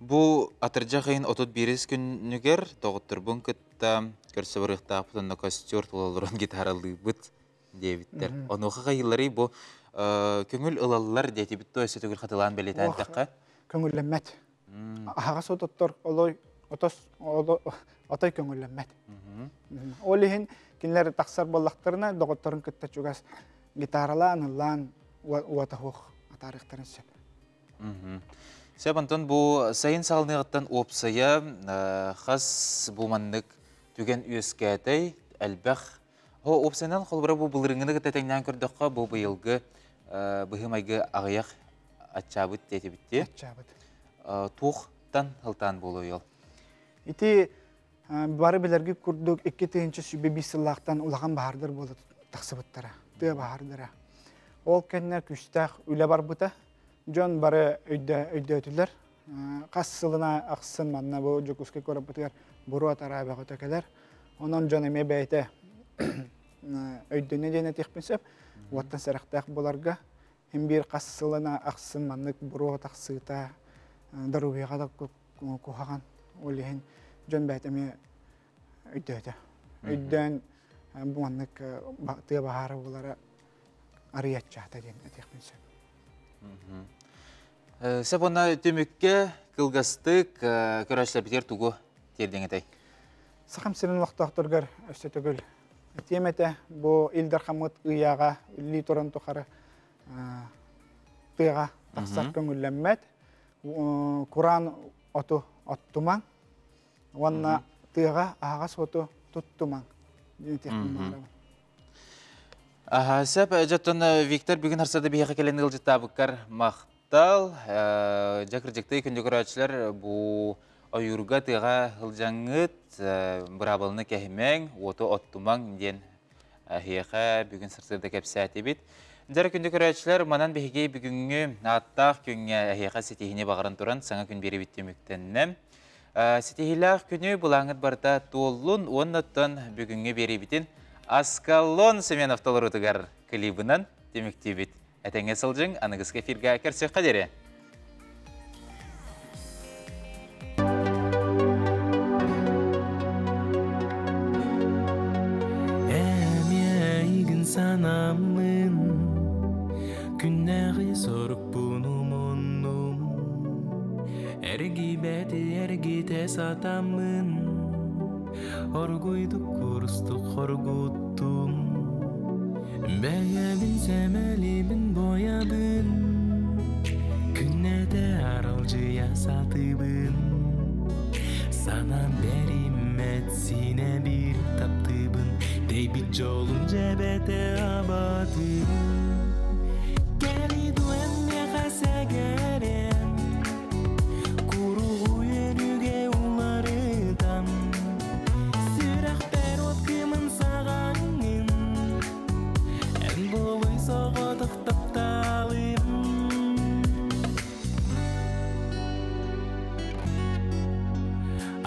Speaker 1: Бу атырдьах ыйын 31 күнүгэр доҕотторбун кытта көрсө барыахтаахпыт онно костер тула олорон гитаралыыбыт диэбиттэр. Онуоха хайыыларый бу көҥүл ылаллар диэтибит то өссө төгүл хатылаан бэлиэтээн эттэххэ.
Speaker 5: Көҥүллэммэт. Аһаҕас ототтор олой отос отой көҥүллэммэт. Ол иһин кинилэр тахсар буоллахтарына доҕотторун кытта чугас гитаралаан ыллаан уота суох атаарыахтарын сөп.
Speaker 1: Сөп, онтон бу сайын саҕаланыаҕыттан уопсайа хас бу маннык түгэн үөскээтэй, элбэх. Хо уопсайынан холобура бу былырыҥҥыны кытта тэҥнээн көрдөххө, бу быйылгы быһыы-майгы аҕыйах аччаабыт диэтибит.
Speaker 5: Аччаабыт.
Speaker 1: Туохтан сылтаан буолуой ол?
Speaker 5: Ити бары билэргит курдук 2005 сыллаахтан улахан баһаардар буола тахсыбыттара, тыа баһаардара. Ол кэннэ күүстээх үлэ барбыта. Дьон бары өйдөөтүлэр. Хас сылына ахсын манна бу Дьокуускай куораппытыгар буруо тараа бөҕөтө кэлэр. Онон дьон эмиэ бэйэтэ өйдөнө диэн этиэхпин сөп. Уоттан сэрэхтээх буоларга Һин биир хас сылына ахсын маннык буруо тахсыыта доруобуйаҕа да куһаҕан. Ол иһин дьон бэйэтэ эмиэ өйдөөтө. Өйдөөн бу маннык тыа баһаара буолара арыйаччаата диэн этиэхпин сөп.
Speaker 1: Сөп уонна түмүккэ кылгастык көрөөччүлэрбитигэр тугу тиэрдиҥ этэй?
Speaker 5: Сахам сирин олохтоохторугар өссө төгүл этиэм этэ, бу Ил Дархаммыт ыйааҕа үлэлии туран тухары тыаҕа тахсар көҥүллэммэт, кураан оту оттумаҥ уонна тыаҕа аһаҕас оту туттумаҥ диэн этиэхпин баҕарабын.
Speaker 1: Сөп, дьоттон Виктор бүгүн харсады биһиэхэ кэлэн ыалдьыттаабыккар махтал. Дьэ кырдьыктыы күндү көрөөччүлэр бу ойуурга тыаҕа сылдьаҥҥыт быраабыланы кэһимэҥ, уоту оттумаҥ диэн эһиэхэ бүгүн сарсыарда кэпсээтибит. Дьэ күндү көрөөччүлэр, манан биһиги бүгүҥҥү ааттаах күҥҥэ эһиэхэ ситиһиини баҕаран туран саҥа күн биэрэбит түмүктэннэ. Ситиһиилээх күнү былааҥҥыт барыта туоллун уонна оттон бүгүҥҥү биэриибитин Аскалон Семенов толоруутугар клибынан түмүктүүбүт. Этэҥҥэ сылдьыҥ, аныгыскы эфиргэ көрсүөххэ диэри!
Speaker 6: Эмиэ санаммын Күннээҕи сорукпун умуннум Эргийбэти эргитэ сатаммын Оргуйдук курустук хоргуттум Бэйэбин сэмэлибин боябын Күннэтэ аралдьыйа сатыыбын Санаам бэриммэт синэ биир таптыыбын Тэйбит дьолум дьэбэтэ абатын Кэли дуэн миэхэ сэгэрэн Куругу үөрүүгэ уларытан Сүрэхпэр от кымын саҕаҥҥын Эн буолуй соҕотох тапталым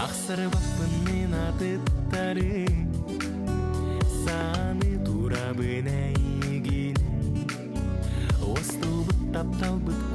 Speaker 6: Ахсарбаппын мин атыттары Сааны турабын эйигин Остубут тапталбыт.